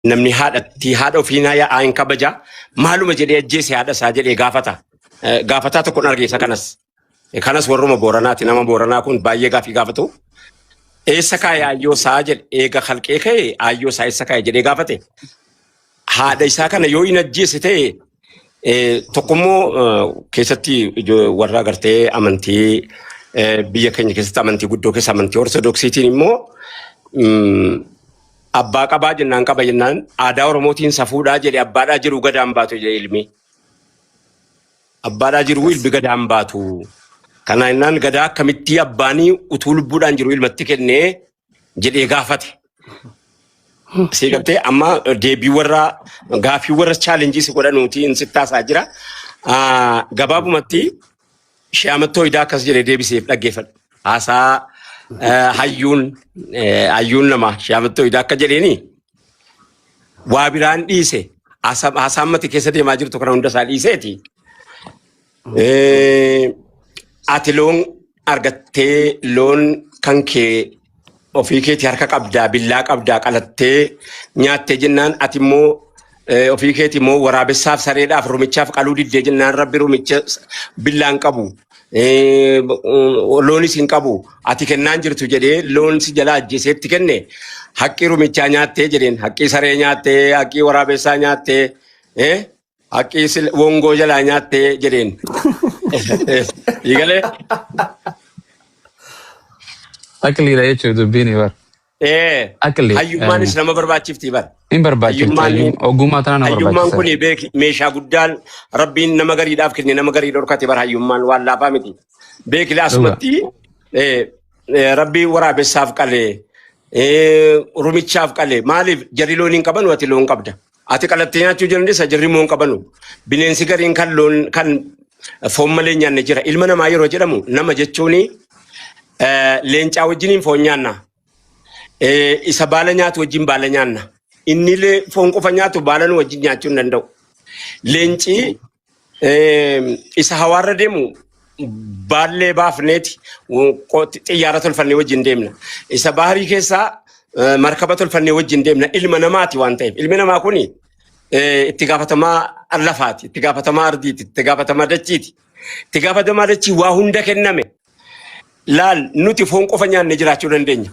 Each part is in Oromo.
Namni haadhatti haadha ofii naa hin kabaja. Maaluma jedhee ajjeese haadha isaa jedhee gaafata. Gaafataa tokkon arge isa kanas. Kanas warruma Booranaati. Nama Booranaa kun baay'ee gaafii gaafatu. Eessa kaa'e aayyoo isaa jedhe eega kalqee ka'e aayyoo isaa eessa kaa'e jedhee gaafate. Haadha isaa kana yoo hin ajjeese ta'e tokkommoo keessatti warra agartee amantii biyya keenya keessatti amantii guddoo keessa amantii Ortodoksiitiin immoo abbaa qabaa jennaan qaba jennaan aadaa Oromootiin safuudhaa jedhe abbaadhaa jiru gadaan baatu jedhe ilmi. Abbaadhaa jiru ilmi gadaan baatu. Kana jennaan gadaa akkamittii abbaanii utuu lubbuudhaan jiru ilmatti kennee jedhee gaafate. Sii galtee amma deebii warra gaaffii warra chaalenjii si godhanuuti hin sittaasaa jira. Gabaabumatti Shee Amattoo Idaa akkas jedhee deebiseef dhaggeeffadhu. Haasaa hayyuun hayyuun namaa Shee Amattoo Idaa akka jedheeni waa biraan dhiise haasaan mati keessa deemaa jirtu kana hunda isaa dhiiseeti. Ati loon argattee loon kan kee ofii keetii harka qabdaa billaa qabdaa qalattee nyaattee jennaan ati immoo ofii keetii immoo waraabessaaf sareedhaaf rumichaaf qaluu diddee jennaan rabbi rumicha billaan qabu loonis hin qabu ati kennaan jirtu jedhee loon si jalaa ajjeeseetti kenne haqqii rumichaa nyaattee jedheen haqqii saree nyaattee haqqii waraabessaa nyaattee haqqii wongoo jalaa nyaattee jedheen. Igalee? Aqliidha jechuudha dubbiin bar. Aqli. Hayyummaanis nama barbaachifti bar. Hin barbaachifti. Ogummaa tana nama Hayyummaan kun barbaachisa. beeki meeshaa guddaan rabbiin nama gariidhaaf kenne nama garii dhorkate bar hayyummaan waan laafaa miti. Beeki asumatti rabbiin waraabessaaf qalee rumichaaf qalee maaliif jarri loon hin qabanu ati loon qabda. Ati qalattee nyaachuu dandeessa jarri immoo hin qabanu. Bineensi gariin kan loon kan foon malee hin nyaanne jira. Ilma namaa yeroo jedhamu nama jechuun leencaa wajjiniin foon nyaanna. Isa baala nyaatu wajjin baala nyaanna. Inni illee foon qofa nyaatu baala nu wajjin nyaachuu hin danda'u. Leenci isa hawaarra deemu baallee baafneeti xiyyaara tolfannee wajjin deemna. Isa baharii keessaa markaba tolfannee wajjin deemna. Ilma namaati waan ta'eef. Ilmi namaa kuni itti gaafatamaa lafaati, itti gaafatamaa ardiiti, itti gaafatamaa dachiiti. Itti gaafatamaa dachii waa hunda kenname. Laal nuti foon qofa nyaanne jiraachuu dandeenya.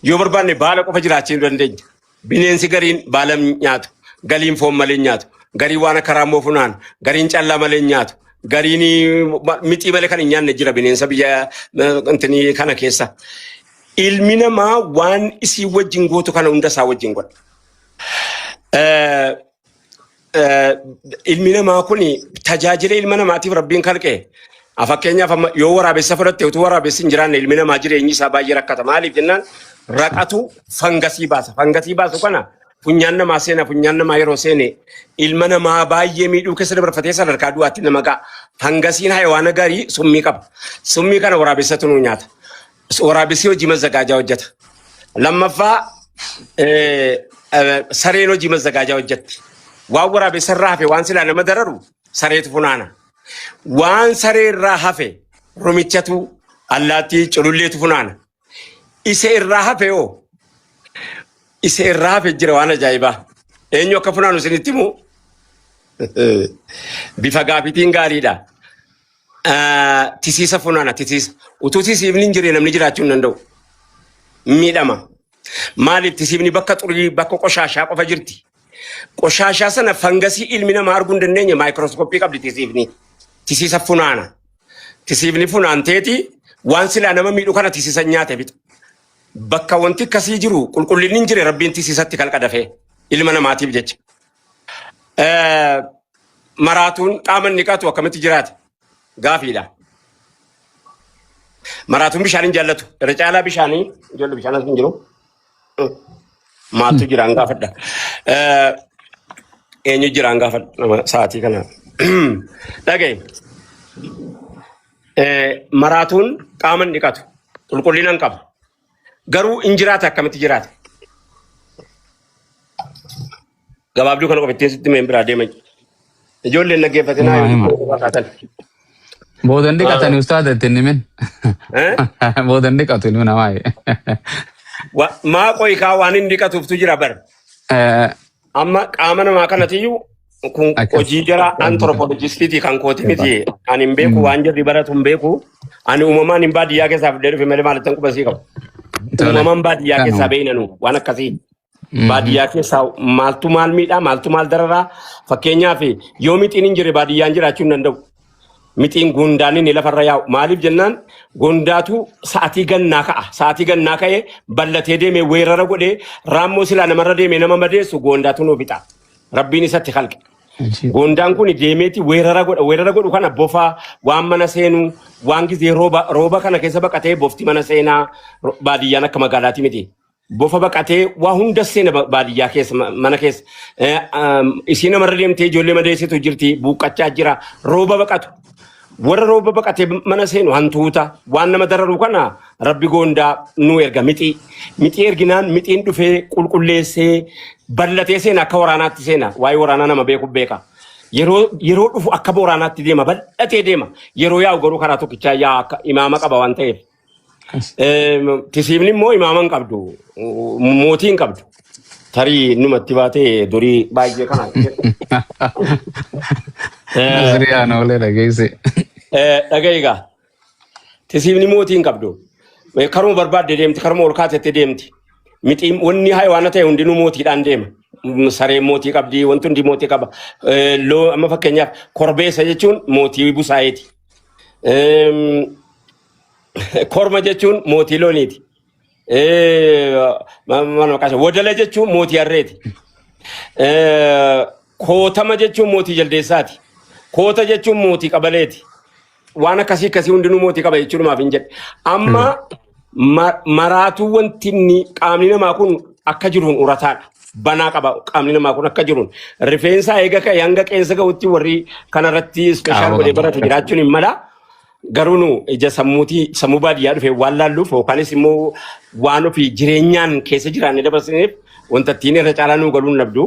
Yoo barbaanne baala qofa jiraachuu dandeenya. Bineensi gariin baala hin nyaatu, galiin foon malee hin nyaatu, gariin waan akka raammoo funaanu, gariin callaa malee hin nyaatu, gariin mixii malee kan hin nyaanne jira bineensa biyya intinii kana keessa. Ilmi namaa waan isii wajjin gootu kana hunda isaa wajjin godha. Ilmi namaa kun tajaajila ilma namaatiif rabbiin kalqe. Fakkeenyaaf amma yoo waraabessa fudhatte utuu waraabessi hin jiraanne ilmi namaa jireenyi isaa baay'ee rakkata. Maaliif jennaan raqatu fangasii baasa. Fangasii baasu kana funyaan namaa seena funyaan namaa yeroo seene ilma namaa baay'ee miidhuu keessa dabarfatee sadarkaa du'aatti nama ga'a. Fangasiin hayawaana gaarii summii qaba. Summii kana waraabessatu nu nyaata. Waraabessi hojii mazzagaajaa hojjeta. Lammaffaa sareen hojii mazzagaajaa hojjetti. Waan waraabessa irraa hafe waan silaa nama dararu sareetu funaana. Waan saree irraa hafe rumichatu allaattii cululleetu funaana. Isa irraa hafe hoo isa irraa hafe jira waan ajaa'ibaa. Eenyu akka funaanu isinitti himu? Bifa gaafiitiin gaariidha. Tisiisa funaana tisiisa. Utuu tisiifni hin jirre namni jiraachuu hin danda'u. Miidhama. Maaliif tisiifni bakka xurii bakka qoshaashaa qofa jirti. Qoshaashaa sana fangasii ilmi namaa arguu hin dandeenye maayikirooskooppii qabdi tisiifni. Tisiisa funaana. Tisiifni funaanteeti waan silaa nama miidhu kana tisiisa nyaate fixa. Bakka wanti akkasii jiru qulqullinni hin jire rabbiin tisiisatti kalqa dafee ilma namaatiif jecha. Maraatuun qaama inni qatu akkamitti jiraate? Gaafiidha. Maraatuun bishaan hin jaallatu. Irra caalaa bishaanii ijoollee bishaan as hin jiru. Maaltu jiraan gaafadha. Eenyu jiraan gaafadha nama sa'aatii kana. Dhaga'i. Maraatuun qaama hin dhiqatu. Qulqullina hin qabu. Garuu hin jiraata akkamitti jiraata? Gabaabduu kana qofa ittiin sitti himeen biraa deema. Ijoolleen dhaggeeffatinaa Himaa yoo hima. xiqqoo taatan. Boodan dhiqatani ustaada ittiin himin. Eh? Boodan dhiqatu ilmi namaa. Maa qoyi kaa waan hin dhiqatuuftu jira bar. Eh, Amma qaama namaa kanatiyyuu kun Akkas. hojii jara anthropologistiiti kan kooti miti. Ani hin beeku, waan jarri baratu hin beeku. Ani uumamaan hin baadiyyaa keessaa fidee dhufe malee maalittan quba sii qabu. Tole. Uumamaan baadiyyaa keessaa Kanuma. beeynanu waan akkasii. Baadiyyaa keessaa maaltu maal miidhaa, maaltu maal dararaa? Fakkeenyaaf, yoo mixiin hin jirre baadiyyaan jiraachuu hin danda'u. Mixiin gondaan inni lafarra yaa'u maaliif jennaan, gondaatu sa'atii gannaa ka'a. Sa'atii gannaa ka'ee ballatee deemee weerara godhee raammoo silaa namarra deemee nama madeessu gondaatu nuu fixa. Rabbiin isatti kalqe. Gondaan kun deemeeti weerara godha. Weerara godhu kana bofa waan mana seenuu waan gizee rooba rooba kana keessa baqatee bofti mana seenaa, baadiyyaan akka magaalaati miti. Bofa baqatee waa hunda seena baadiyyaa keessa, mana keessa. Isii namarra deemtee ijoollee madeessitu jirti, buuqqachaa jira, rooba baqatu. Warra rooba baqatee mana seenu hantuuta waan nama dararu kana rabbi goondaa nu erga mixii. Mixii erginaan mixiin dhufee qulqulleessee ballatee seena, akka waraanaatti seena. Waa'ee waraanaa nama beeku beeka. Yeroo dhufu akka waraanaatti deema, bal'atee deema. Yeroo yaa'u garuu karaa tokkichaa yaa'a, akka imaama qaba waan ta'eef. Tisiifni immoo imaama hin qabdu. Mootii hin qabdu. Tarii numatti baatee durii baay'ee kana. Nasriyaan oolee dhageesse. Dhaga'i egaa. Tisiifni mootii hin qabdu. Karuma barbaadde deemti, karuma ol kaatetti deemti. Mixiin wanni hayawaana ta'e hundinuu mootiidhaan deema. Sareen mootii qabdi, wanti hundi mootii qaba. Amma fakkeenyaaf korbeessa jechuun mootii busaayeeti. Korma jechuun mootii looniiti. Maal maqaa isaa? Wadala jechuun mootii harreeti. Kootama jechuun mootii jaldeessaati. Koota jechuun mootii qabaleeti. Waan akkasii akkasii hundinuu mootii qaba jechuudhumaaf hin jedhe. Amma maraatuu wanti inni qaamni namaa kun akka jiruun urataadha. Banaa qaba qaamni namaa kun akka jiruun. Rifeensa eega ka'e hanga qeensa ga'utti warri kanarratti special Qaama godhee qaba. baratu jiraachuun hin mala. Garuu nu ija sammuutii sammuu baadiyyaa dhufe waan laalluuf yookaanis immoo waan ofii jireenyaan keessa jiraanne dabarsineef wanta ittiin irra caalaa nuu galuun dhabdu.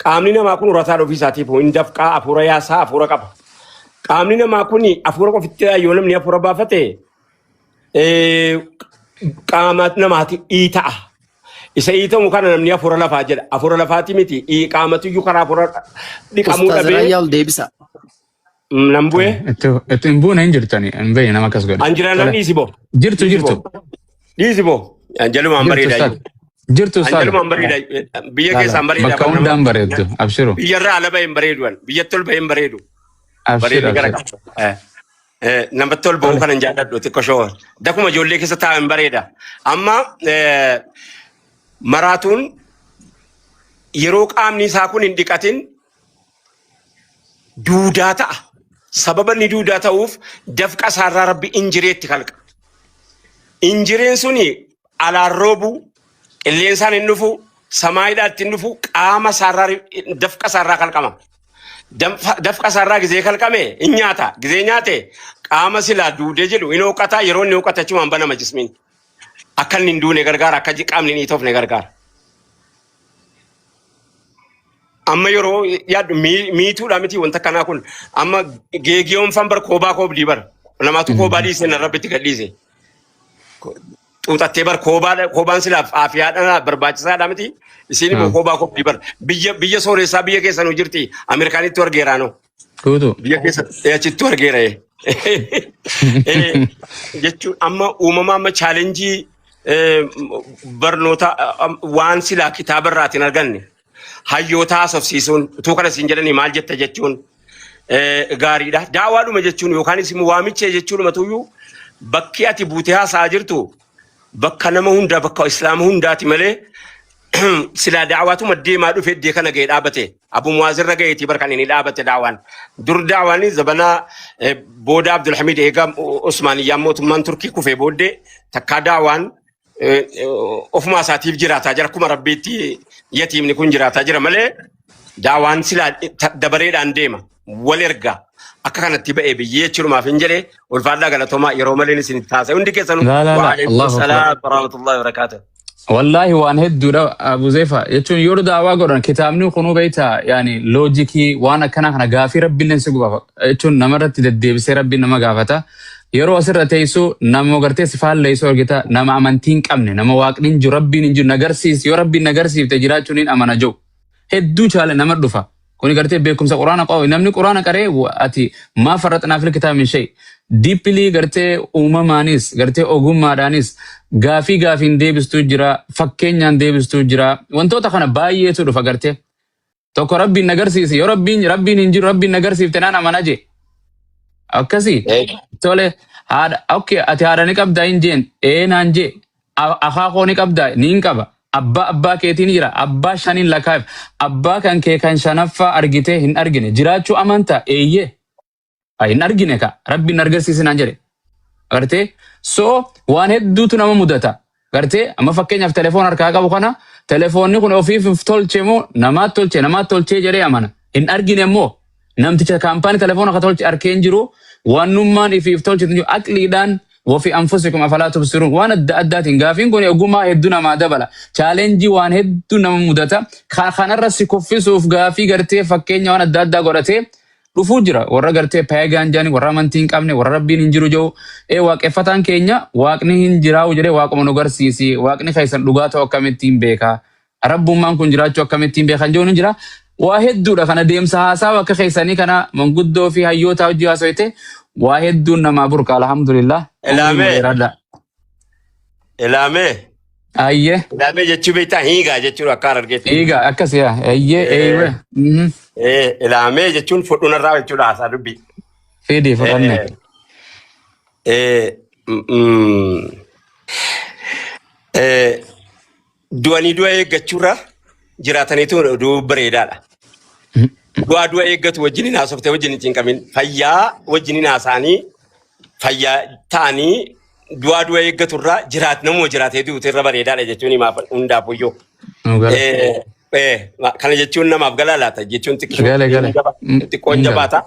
Qaamni namaa kun urataa ofii isaatiif hin dafqaa, hafuura yaasaa, hafuura qaba. Qaamni namaa kun hafuura qofitti yoo namni hafuura baafate qaama namaati dhiita'a. Isa dhiitamu kana namni hafuura lafaa jedha. Hafuura lafaati miti, qaamatu iyyuu karaa hafuura dhiqamuu Ustaaz dhabee Raayyaa ol deebisa. Nan bu'ee. Itti hin buune, hin jirtani, hin beekne nama akkas godhe. An jiraan Tole. dhiisi boo. Jirtu. Dhiisi Jirtu. boo. Dhiisi boo. An jalumaan Jirtu bareedaa ustaad. jiru. Jirtu An ustaad. jalumaan bareedaa biyya Laala keessaan bareedaa bakka bar nama. hundaan bareeddu, abshiru. Biyyarraa ala baheen bareedu an. Biyyatti ol baheen bareedu. Abshir. Bareedni gara Abshir. qaba. Namatti ol bahuu Tole. kana hin jaalladhu xiqqoo shoo. Dakuma ijoollee keessa taa'an bareeda. Amma maraatuun yeroo qaamni isaa kun hin dhiqatin duudaa ta'a. Sababa inni duudaa ta'uuf dafqa isaarraa rabbi injireetti kalqa. Injireen suni alaan roobu, qilleensaan hin dhufu, samaayiidhaan ittiin dhufu, qaama isaarraa dafqa isaarraa kalqama. Dafqa isaarraa gizee kalqame hin nyaata. Gizee nyaate qaama silaa duudee jedhu hin hooqata, yeroo inni hooqate achumaan banama jismiin. Akka inni hin duune gargaara, akka qaamni hin dhiitofne gargaara. Amma yeroo yaaddu miituudha miti wanta akkanaa kun. Amma geegiyoon fan bar koobaa koobdii bar. Namaatu koobaa dhiise na rabbitti gadhiise. Xuuxattee bar koobaa, koobaan silaaf aafiyaadha, barbaachisaadha miti. Isiin immoo koobaa koobdii bar. Biyya sooressaa biyya keessanuu jirti. Ameerikaanitti argeeraanoo. Guutuu. Biyya keessa achittu argeera. Jechuun amma uumama amma challenge barnoota waan silaa kitaaba irraatiin arganne hayyoota haasofsiisuun utuu kana siin jedhanii maal jetta jechuun gaariidha. Daawaadhuma jechuun yookaanis immoo waamicha jechuudhumatuyyuu bakki ati buutee haasa'aa jirtu bakka nama hundaa, bakka islaama hundaati malee silaa daawaatuma deemaa dhufe iddee kana ga'e dhaabate. Abu Muwaazirra ga'eetii bar kan inni dhaabate daawaan. Dur daawaan zabanaa booda Abdulhamid eega Usmaaniyyaan mootummaan Turkii kufee booddee takkaa daawaan ofuma isaatiif jiraataa jira. Akkuma rabbiitti yatiimni kun jiraataa jira malee daawaan silaa dabareedhaan deema. Wal erga. Akka kanatti ba'ee biyyee jechuudhumaaf hin jedhe. Ulfaadhaa, galatoomaa, yeroo malee isin taasise hundi keessanuu. Laa laa laa. Waalaikum Allahu akbar. salaam warahmatullahi wabarakatuh. Wallaahi waan hedduudha Abu Zeefa jechuun yeroo daawaa godhan kitaabni kunuu beektaa, yaani loojikii waan akkanaa kana gaafii rabbiillee si gubafa jechuun namarratti deddeebisee rabbiin nama gaafata. Yeroo asirra teessu nama gartee si faalleessu argita, nama amantii hin qabne, nama waaqni hin jiru, rabbiin hin jiru nagarsiis, yoo rabbiin nagarsiifte jiraachuun hin amana jiru. Hedduu chaale nama dhufa. Kuni gartee beekumsa quraana qabu. Namni quraana qaree ati ما فرطنا في الكتاب من شيء. Deeply gartee uumamaanis gartee ogummaadhaanis gaafii gaafiin deebistuu jira, fakkeenyaan deebistuu jira. Wantoota kana baay'eetu dhufa gartee. Tokko rabbiin nagarsiisi, yoo rabbiin hin jiru, rabbiin nagarsiifte naan amana jee. Akkasii. Tole, haadha, okay, ati haadha ni qabdaa hin jeen, ee naan jee. Akaakoo ni qabdaa, ni hin qaba. Abbaa abbaa keetii ni jira, abbaa shaniin lakkaa'eef. Abbaa kan kee kan shanaffaa argitee hin argine jiraachuu amantaa? Eeyyee. Hin argine ka rabbiin argarsiise naan jedhe. Gartee, so waan hedduutu nama mudata. Gartee, amma fakkeenyaaf telefoon harkaa qabu kana, telefoonni kun ofiif tolche moo namaat tolche? Namaat tolchee jedhee amana. Hin argine immoo namticha kaampaanii telefoona akka tolche arkee hin jiru, wannummaan ifiif tolche hin jiru, aqliidhaan وفي أنفسكم أفلا تبصرون waan adda addaatiin gaafiin kun ogummaa hedduu namaa dabala. Challenge waan hedduu nama mudata. Kanarra si kuffisuuf gaafii gartee fakkeenya waan adda addaa godhatee dhufuu jira. Warra gartee pagan jedhani, warra amantii hin qabne, warra rabbiin hin jiru jiru. Ee, waaqeffataan keenya waaqni hin jiraa'u jedhee, waaquma nu garsiisi. Waaqni keessan dhugaa ta'u akkamittiin beeka? Rabbummaan kun jiraachuu akkamittiin beekan jiru ni jira. Waa hedduudha kana deemsa haasaa akka keessanii kana manguddoo fi hayyoota hojii haasofte waa hedduun namaa burqa, alhamdulillah. Ilaamee. Dheeraadha. Ilaamee. Ayyee. Ilaamee jechuu beektaa? Hiigaa jechuudha akka argeetti. Eegaa akkas yaa. Ayyee, eeyyee. Ilaamee jechuun fudhunarraa jechuudha haasaa dubbii. Fedii fudhanne. Du'anii du'a eeggachuurra jiraataniitu du'u bareedaadha. Du'aa du'a eeggatu wajjin hin haasofte, wajjin hin cinqamin. Fayyaa wajjin hin haasa'anii, fayyaa ta'anii du'aa du'a eeggaturraa jiraat namuma jiraatee du'utu irra bareedaadha jechuun himaaf hundaafuyyuu. Nu gala. Kana jechuun namaaf galaa laata jechuun xiqqoo Gale gale. xiqqoon Hin gala. jabaata.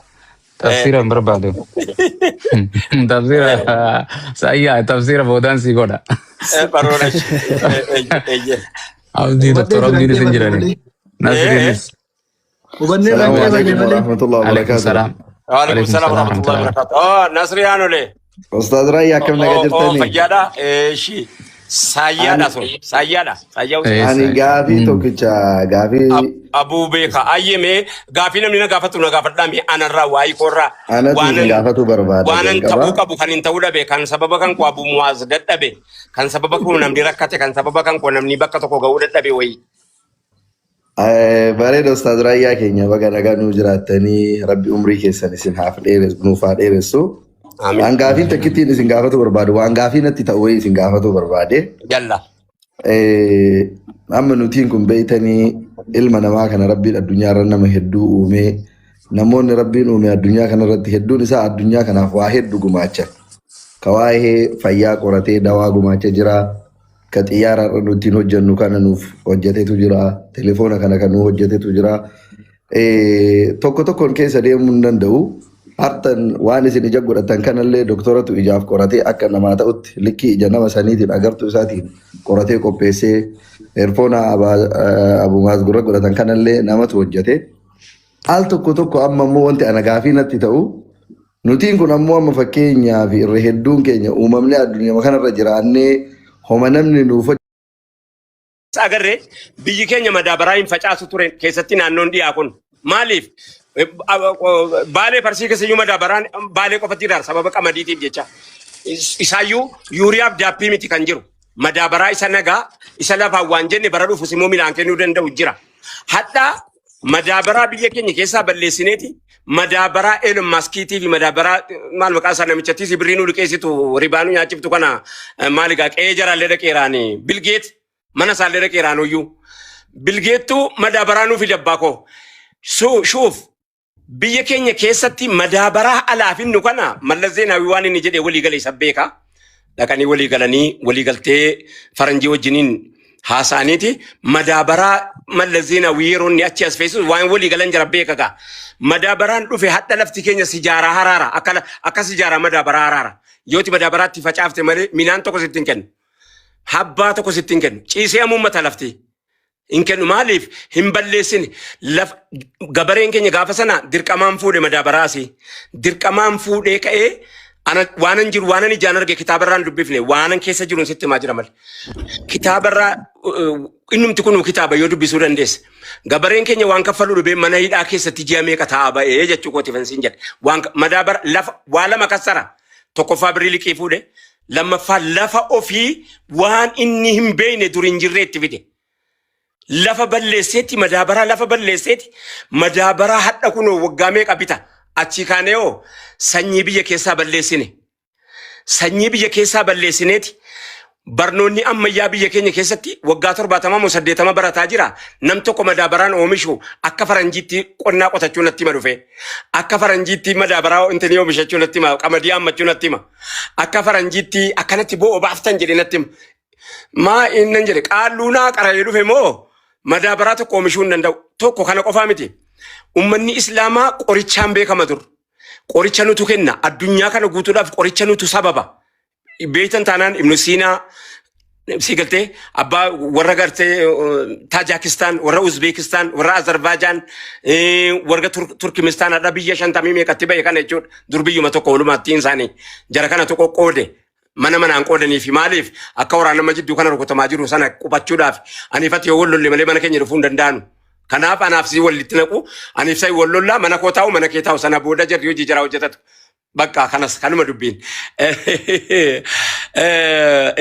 Tafsiira hin barbaadu. Tafsiira sayyaa, tafsiira boodaan sii godha. Baroora. Abdii, doktor Abdiin isin jirani. Nasriinis. Hubannee السلام irraan عليكم qeeballe malee. ورحمة الله Alaikum وبركاته. salaam. وعليكم السلام ورحمة الله وبركاته. Oh, Nasri Aanole. أستاذ راي akkam nagaa jirtanii? Fayyaadha. Eeshi. Saayyaadha sun. Saayyaadha. Saayyaa Eh. Ani gaafii tokkicha gaafii Abuu beeka. Ayyemee, gaafii namni na gaafatu na gaafadhaa mee, anarraa waa'ee koorraa. Anatu isin gaafatu barbaada Waanan jalqaba. ta'uu qabu kan hin ta'uu dhabe, kan sababa kan koo Abuu Muwaaz dadhabe, kan sababa koo namni rakkate, kan sababa kan koo namni bakka tokko ga'uu dadhabe wayii. Bareeda, Ustaaz Raayyaa keenya, baga nagaa nuu jiraattanii, rabbi umrii keessan isin haaf dheeressu, nuuf haa dheeressu. Amiin. Waan gaafiin takkittiin isin gaafatu barbaadu, waan gaafii natti ta'u wayii isin gaafatu barbaade. Jalla. Amma nutiin kun beeytanii, ilma namaa kana rabbiin addunyaa irra nama hedduu uumee, namoonni rabbiin uume addunyaa kanarratti hedduun isaa addunyaa kanaaf waa hedduu gumaachan. Ka waa'ee fayyaa qoratee dawaa gumaacha jira. Ka xiyyaara irra nu ittiin hojjennu kana nuuf hojjetetu jira. Telefoona kana kan nuuf hojjetetu jira. Tokko tokkoon keessa deemuu hin danda'u. Hartan waan isin ija godhatan kanallee doktoratu ijaaf qoratee akka namaa ta'utti likkii ija nama saniitiin agartuu isaatiin qoratee qopheessee, earphone abumaas gurra godhatan kanallee namatu hojjete. Al tokko tokko amma immoo wanti ana gaafii natti ta'u, nutiin kun ammoo amma fakkeenyaa fi irra hedduun keenya uumamni addunyaa kanarra jiraannee homa namni nuuf Agarree, biyyi keenya madaabaraa hin facaasu ture, keessatti naannoon dhiyaa kun. Maaliif? Baalee farsii keessa iyyuu madaabaraan baalee qofatti jira sababa qamadiitiif jecha. Isaayyuu yuuriyaaf daappii miti kan jiru. Madaabaraa isa nagaa isa lafaan waan jenne bara dhufus immoo midhaan kennuu danda'u jira. Hadhaa madaabaraa biyya keenya keessaa balleessineeti madaabaraa Elon Muskiitii fi madaabaraa maal maqaa isaa namichattis birrii nu liqeessitu, ribaanuu nyaachiftu kana, maal egaa qe'ee jaraallee dhaqeeraani, Bill Gates mana isaallee dhaqeeraan iyyuu. Bill Gatetu madaabaraa nuu fide abbaa koo. Shuuf biyya keenya keessatti madaabaraa alaa finnu kana Mallas Zeenaawii waan inni jedhee walii gale isa beeka. Dhaqanii walii galanii, walii galtee faranjii wajjiniin haasa'aniiti madaabaraa Mallas Zeenaawii yeroo inni achi as feesisu waan walii galan jira beeka gaa. Madaabaraan dhufe, hadha lafti keenya sijaaraa haraara, akka sijaaraa madaabaraa haraara. Yooti madaabaraatti facaafte malee midhaan tokko sitti hin kennu. Habbaa tokko sitti hin kennu. Ciisee hamuummata lafti. Hin kennu, maaliif hin balleessine? Laf gabareen keenya gaafa sana dirqamaan fuudhe, madaabaraasi dirqamaan fuudhee ka'ee Ana waanan jiru waanan ijaan arge kitaabarraan dubbifne waanan keessa jiruun sitti himaa jira malee. Kitaabarraa innumti kun kitaaba yoo dubbisuu dandeesse. Gabareen keenya waan kaffaluu dhubee mana hidhaa keessatti ji'a meeqa taa'aa ba'ee jechuu kooti fansiin jedhe. Waan madaabara lafa waa lama kassara. Tokkoffaa birrii liqii fuudhe. Lammaffaa lafa ofii waan inni hin beekne dur hin jirre itti fide. Lafa balleesseetti madaabaraa lafa balleesseeti madaabaraa hadha kunoo waggaa meeqa bita achii kaanee hoo sanyii biyya keessaa balleessine. Sanyii biyya keessaa balleessineeti barnoonni ammayyaa biyya keenya keessatti waggaa 70 moo 80 barataa jira. Nam tokko madaabaraan oomishu akka faranjiitti qonnaa qotachuu natti hima dhufe. Akka faranjiitti madaabaraa intinii oomishachuu natti hima qamadii haammachuu natti hima. Akka faranjiitti akkanatti bo'oo baaftan jedhee natti hima. Maa innan jedhe qaalluu naa qara'ee dhufe moo madaabaraa tokko oomishuu hin danda'u. Tokko kana qofaa miti. Ummanni Islaamaa qorichaan beekama dur. Qoricha nutu kenna. Addunyaa kana guutuudhaaf qoricha nutu sababa. Beektan taanaan Ibnu Siinaa si galtee abbaa warra gartee Taajaakistaan, warra Uzbeekistaan, warra Azerbaajaan, warra Turkimistaan har'a biyya 50 meeqatti bahe kana jechuudha. Dur biyyuma tokko walumaattiin isaanii jara kanatu qoqqoode. Mana manaan qoodanii fi maaliif akka waraana nama jidduu kana rukutamaa jiru sana qubachuudhaaf aniifati yoo wal lolle malee mana keenya dhufuu hin danda'anu. Kanaaf anaaf si walitti naqu aniif sai wal lollaa mana koo taa'u mana kee taa'u sana booda jarri hojii jaraa hojjetatu. Bakka kanas kanuma dubbiin.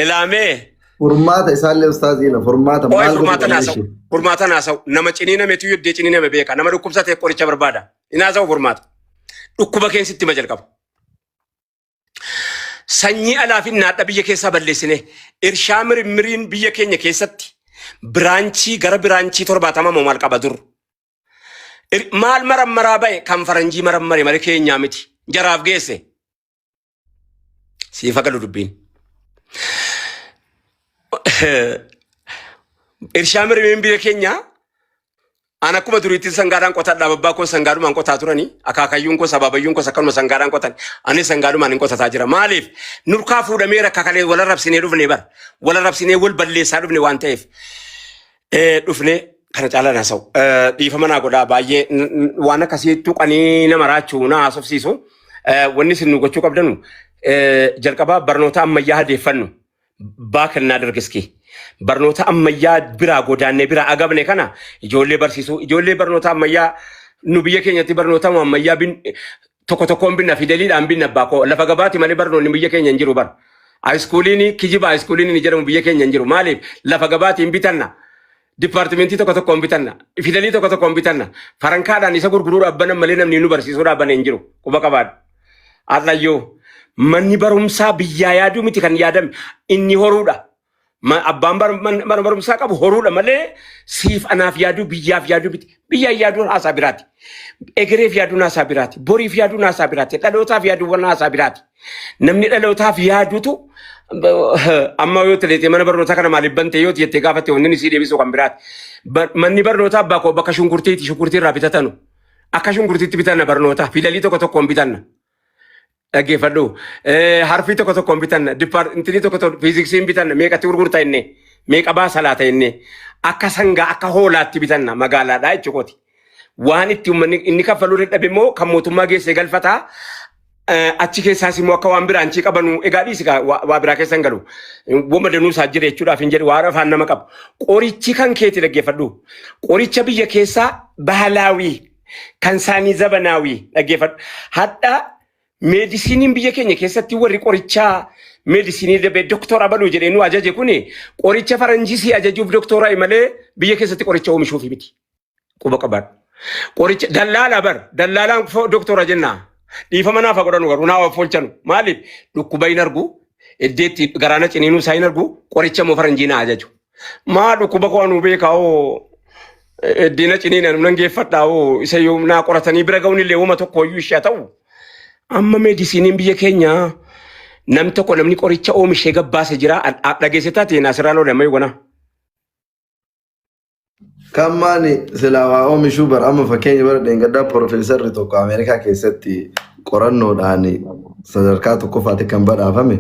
Ilaamee. Furmaata isaallee ustaaziina furmaata Qo'ee maal godhu furmaata qabna naasa'u. ishee. Furmaata naasa'u. Nama ciniinametu yoddee ciniiname beeka. Nama dhukkubsate qoricha barbaada. Inaasa'u furmaata. Dhukkuba keessatti ma jalqaba. Sanyii alaa fi naadha biyya keessaa balleessine irshaa mirimmiriin biyya keenya keessatti biraanchii gara biraanchii 70 moo maal qaba dur. Maal marammaraa ba'e kan faranjii marammare malee keenyaa miti. Jaraaf geesse. Siif agalu dubbiin. Irshaa mirimmiriin biyya keenyaa An akkuma duriitti sangaadhaan qotadha. Abbaa koo sangaadhumaan qotaa turani. Akaakayyuun koos abaabayyuun koos akkanuma sangaadhaan qotan. Anis sangaadhumaan hin qotataa jira. Maaliif? Nurkaa fuudhamee rakka kalee wal arrabsinee dhufne bar. Wal arrabsinee wal balleessaa dhufne waan ta'eef. Dhufne kana caalaa naasa'u. Dhiifama naa godhaa baay'ee waan akkasii tuqanii nama raachuu na haasofsiisu. Wanni isin nu gochuu qabdanu jalqabaa barnoota ammayyaa hadeeffannu. Baa kennaa dargiski. Barnoota ammayyaa biraa godaannee biraa agabne kana ijoollee barsiisuu ijoollee barnoota ammayyaa nu biyya keenyatti barnoota ammayyaa bin tokko tokkoon binna fideliidhaan binna abbaa koo lafa gabaati malee barnoonni biyya keenya hin jiru bara. Haayiskuuliin kijiba haayiskuuliin inni jedhamu biyya keenya hin jiru maaliif lafa gabaatiin bitanna. Dipaartimentii tokko tokkoon bitanna. Fidalii tokko tokkoon bitanna. Farankaadhaan isa gurguruu dhaabbanan malee namni nu barsiisuu dhaabbane hin jiru. Quba qabaadhu. Har'ayyuu manni barumsaa biyyaa yaaduu miti kan yaadame inni horuudha. Abbaan mana barumsaa qabu horuudha malee siif anaaf yaaduu biyyaaf yaaduu miti. Biyyaaf yaaduun haasaa biraati. Egereef yaaduun haasaa biraati. Boriif yaaduun haasaa biraati. Dhalootaaf yaaduun haasaa biraati. Namni dhalootaaf yaadutu amma yoo ta'e mana barnootaa kana maaliif bante yoo jettee gaafatte wanni inni sii deebisu kan biraati. Manni barnootaa abbaa koo bakka shunkurtiiti shunkurtii irraa bitatanu. Akka shunkurtiitti bitanna barnoota fidalii tokko tokkoon bitanna. Dhaggeeffadhu. Harfii tokko tokkoon bitanna. Dipaartinii tokko tokko fiiziksiin bitanna. Meeqatti gurgurta inni? Meeqa baasa laata inni? Akka sangaa akka hoolaatti bitanna magaalaadhaa jechuukooti. Waan itti uummanni inni kaffaluu dadhabe immoo kan mootummaa geessee galfataa. Achi keessaas immoo akka waan biraan qabanu egaa dhiisi gaa waa biraa keessa hin galu. Wama danuu isaa jira jechuudhaaf hin jedhu waan afaan nama qabu. Qorichi kan keeti dhaggeeffadhu. Qoricha biyya keessaa bahalaawii kan isaanii zabanaawii dhaggeeffadhu. Hadha meedisiiniin biyya keenya keessatti warri qorichaa meedisinii dabee doktora abaluu jedhee nu ajaje kuni qoricha faranjii si ajajuuf doktora malee biyya keessatti qoricha oomishuufi miti. Quba qabaadhu. Qoricha dallaalaa bar dallaalaan doktora jenna. Dhiifama naaf haa godhanu garuu naa oolchanu. Maaliif dhukkuba hin argu iddeetti garaana ciniinuu isaa hin argu qoricha immoo faranjii naa ajaju. Maa dhukkuba koo anuu beekaa hoo iddeena ciniina nan geeffadhaa hoo isa yoo naa qoratanii bira ga'uun illee wama tokko iyyuu ishee haa ta'u. Amma meedisiiniin biyya keenyaa nam tokko namni qoricha oomishee gabbaase jira dhageesse taate naasirraa loole amma yoona. Kan maani silaa waa oomishuu bara amma fakkeenya bara dheengaddaa piroofeesarri tokko Ameerikaa keessatti qorannoodhaan sadarkaa tokkoffaatti kan badhaafame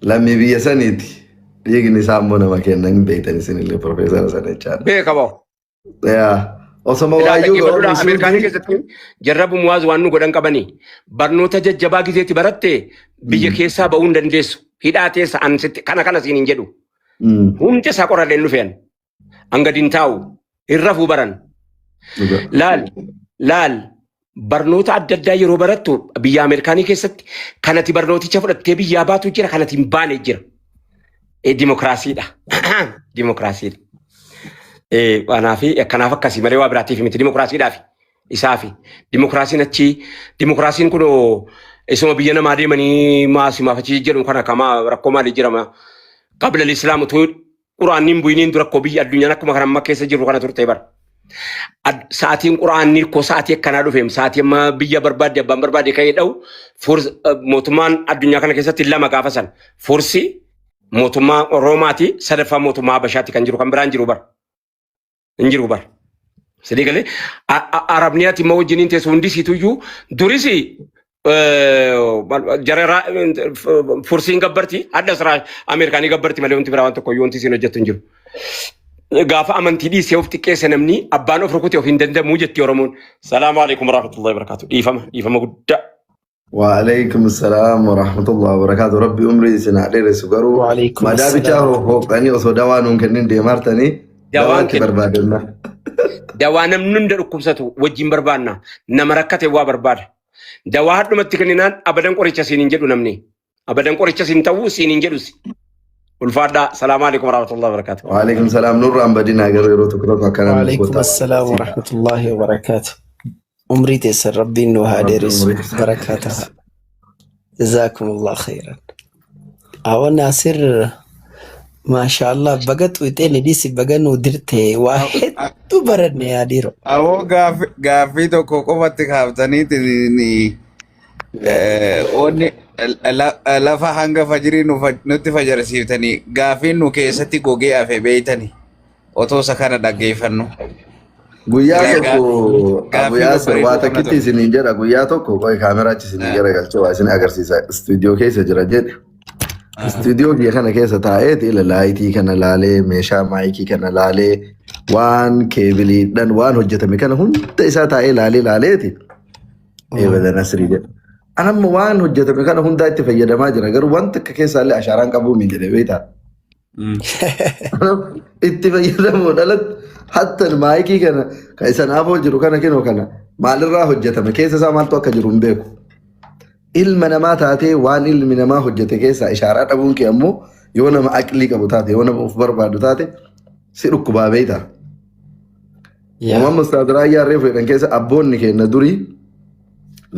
lammii biyya saniiti. Dhiigni isaa immoo nama kenna hin beektan isinillee piroofeesara sana jechaadha. Beeka ba'u. Yaa Osoma Ilaa waayyuu dhaggeeffadhuudha. Ameerikaanii oomishuuti. Keessatti jarra bumuwaaz waan nu godhan qabanii barnoota jajjabaa gizeetti baratte biyya keessaa ba'uu hin dandeessu. Hidhaa teessa an sitti kana kana siin hin jedhu. Hundi isaa qoralleen dhufeen. Hanga hin taa'u. Hin rafuu baran. Laal laal, barnoota adda addaa yeroo barattu biyya Ameerikaanii keessatti kanati barnooticha fudhattee biyyaa baatu jira, kanati hin baane jira. Dimokiraasiidha. Dimokiraasiidha. Kanaaf kanaaf akkasii malee waa biraatiif miti, dimokiraasiidhaaf isaafi. Dimokiraasiin achi, dimokiraasiin kun isuma biyya namaa deemanii maasimaaf achi jedhu kana kama rakkoo maalii jirama. Qabla islaam utuu quraanni hin bu'iniin dura rakkoo biyya addunyaan akkuma kana amma keessa jirru kana turte bara. Sa'aatiin quraanni koo sa'aatii akkanaa dhufeem, sa'aatii amma biyya barbaadde abbaan barbaade ka'ee dha'u mootummaan addunyaa kana keessatti lama gaafa san fursi mootummaa Roomaati, sadaffaa mootummaa Habashaati kan jiru, kan biraan jiru bara. Hin jiru bara. Sidii galee Arabni ati immoo wajjiniin teessu hundi siituyyuu duris jara fursiin gabbarti, hadda siraa Ameerikaanii gabbarti malee wanti biraa waan tokko iyyuu wanti isiin hojjettu hin jiru. Gaafa amantii dhiisee of xiqqeesse namni abbaan of rukute of hin danda'amu jetti Oromoon. Salaamu alaikum warahmatullahi wabarakatuh. Dhiifama, dhiifama guddaa. Waalaikum salaam wa rahmatullahi wa barakatuh. Rabbi umrii isin haa dheeressu garuu Waalaikum madaa bichaa assalaam. hooqanii osoo dawaa nuun kennin deemaartanii Dawaan dawaatti kenna. barbaadanna. Dawaa namni hunda dhukkubsatu wajjin barbaanna. Nama rakkate waa barbaada. Dawaa hadhumatti kenninaan abadan qoricha siin hin jedhu namni. Abadan qoricha siin ta'uu siin hin jedhus. Ulfaadhaa. Salaamu alaikum warahmatullahi wabarakatuh. Waalaikum salaam, nurraan badinaa garuu yeroo tokko tokko akkana nuuf Waalaikum goota. assalaam warahmatullahi wabarakaatu. Umrii teessan Rabbiin nu haa Rabbi dheeressu. umrii isin haa Barakaa ta'a. dheeressu. Jazaakumullah khairan. Awa Naasir, maashaallah, baga xuuxee ni dhiisi, baga nuu dirte, waa hedduu baranne yaa dhiiroo. Awoo, gaaffii tokko qofatti kaaftaniitiin wanni lafa hanga fajirii nutti fajarsiiftanii gaaffiin nu keessatti gogee hafe beeytani otoo isa kana dhaggeeffannu. Guyyaa tokko Abu Gaaffii Yaasir babbareedoo waa qabna takkitti ture. isiniin jedha. Guyyaa tokko qoy kaameraa achi isinii garagalchee waa isin agarsiisa, istuudiyoo keessa jira jedhe. Istuudiyoo kiyya kana keessa taa'eeti ila laayitii kana laalee, meeshaa maayikii kana laalee, waan keebiliidhaan waan hojjetame kana hunda isaa taa'ee laalee laaleeti. Eebada Nasrii jedha. Anamma waan hojjetame kana hundaa itti fayyadamaa jira, garuu wanta akka keessaallee ashaaraan qabuu mi jedhe beektaa. Itti fayyadamuun alatti hatta maayikii kana kan isa naafoo jiru kana kinoo kana maalirraa hojjetame, keessa isaa maaltu akka jiru hin beeku. Ilma namaa taatee waan ilmi namaa hojjete keessaa ishaaraa dhabuun kee ammoo yoo nama aqlii qabu taate, yoo nama of barbaadu taate, si dhukkubaa beektaa. Uumama Ustaaz Raayyaa reefu jedhan keessa abboonni keenya durii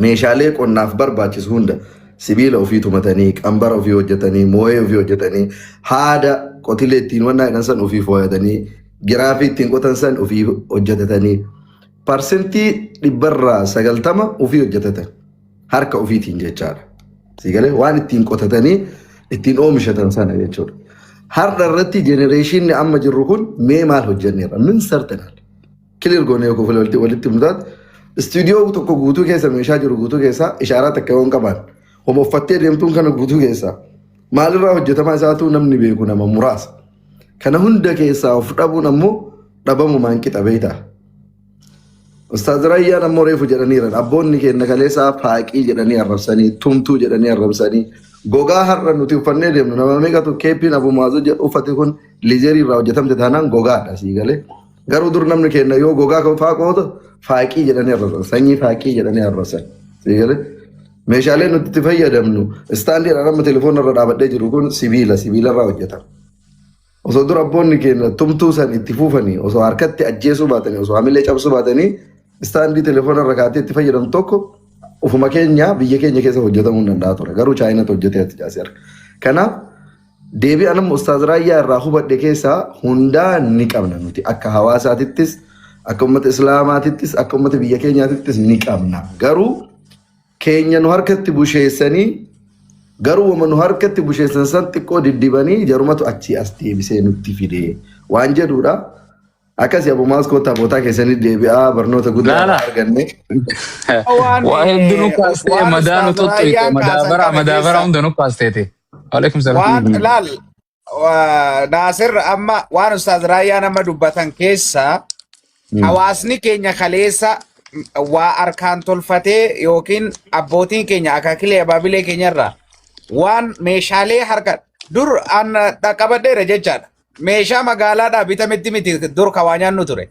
meeshaalee qonnaaf barbaachisu hunda sibiila ofii tumatanii, qambara ofii hojjetanii, moo'ee ofii hojjetanii, haada qotilee ittiin wannaa jedhan san ofii fooyatanii, giraafii ittiin qotan san ofii hojjetatanii, 90% ofii hojjetatan harka ofiitiin jechaadha. Siigalee waan ittiin qotatanii ittiin oomishatan sana jechuudha. Har'a irratti generationni amma jirru kun mee maal hojjenneerra? Min sartenaal. Clear goonee yoo walitti walitti himtaat istuudiyoo tokko guutuu keessa meeshaa jiru guutuu keessa ishaaraa takka yoo hin qabaan, homa uffattee deemtuun kana guutuu keessa maalirraa hojjetamaa isaatu namni beeku nama muraasa. Kana hunda keessaa of dhabuun ammoo dhabamumaan qixa beektaa. Ustaaz Raayyaan ammoo reefu jedhaniiran, abboonni keenya kaleessaa faaqii jedhanii arrabsanii, tumtuu jedhanii arrabsanii, gogaa har'a nuti uffannee deemnu nama meeqatu keeppiin Abu Maazuu jedhu uffate kun leatherii irraa hojjetamte taanaan gogaadha sii galee. Garuu dur namni keenya yoo gogaa kan faaqootu faaqii jedhanii arrabsan, sanyii faaqii jedhanii arrabsan sii galee. Meeshaaleen nuti itti fayyadamnu, istaandiidhaan amma telefoona irra dhaabadhee jiru kun sibiila, sibiila irraa hojjetama. Osoo dura abboonni keenya tumtuu san itti fuufanii, osoo harkatti ajjeesuu baatanii, osoo hamilee cabsuu baatanii, istaandii telefoona irra kaatee itti fayyadamtu tokko ufuma keenya biyya keenya keessa hojjetamuu hin danda'a ture. Garuu Chaayinaatti hojjetee ati jaasee harka. Kanaaf deebii anamma Ustaaz Raayyaa irraa hubadhe keessaa hundaa ni qabna nuti, akka hawaasaatittis, akka uummata Islaamaatittis, akka uummata biyya keenyaatittis ni qabna. Garuu keenya nu harkatti busheessanii, garuu wama nu harkatti busheessan san xiqqoo diddibanii jarumatu achii as deebisee nutti fide waan jedhudha. Akkasii Abu Maas, kottaa bootaa keessanii deebi'aa, barnoota guddaa Laala. irraa arganne. Waan Waa hedduu nu kaastee waan madaa nu Ustaaz tuttuqxe Raayyaan kaasan madaabara kana madaabara keessa hunda nu kaasteeti. Alaikum salaam. Waan laal, Naasir, amma waan Ustaaz Raayyaan amma dubbatan keessa Hawaasni keenya kaleessa waa harkaan tolfatee yookiin abbootiin keenya akaakilee abaabilee keenyarraa waan meeshaalee harka dur an dhaqqabadheera jechaadha. Meeshaa magaalaadhaa bitametti miti dur ka waa nyaannu ture.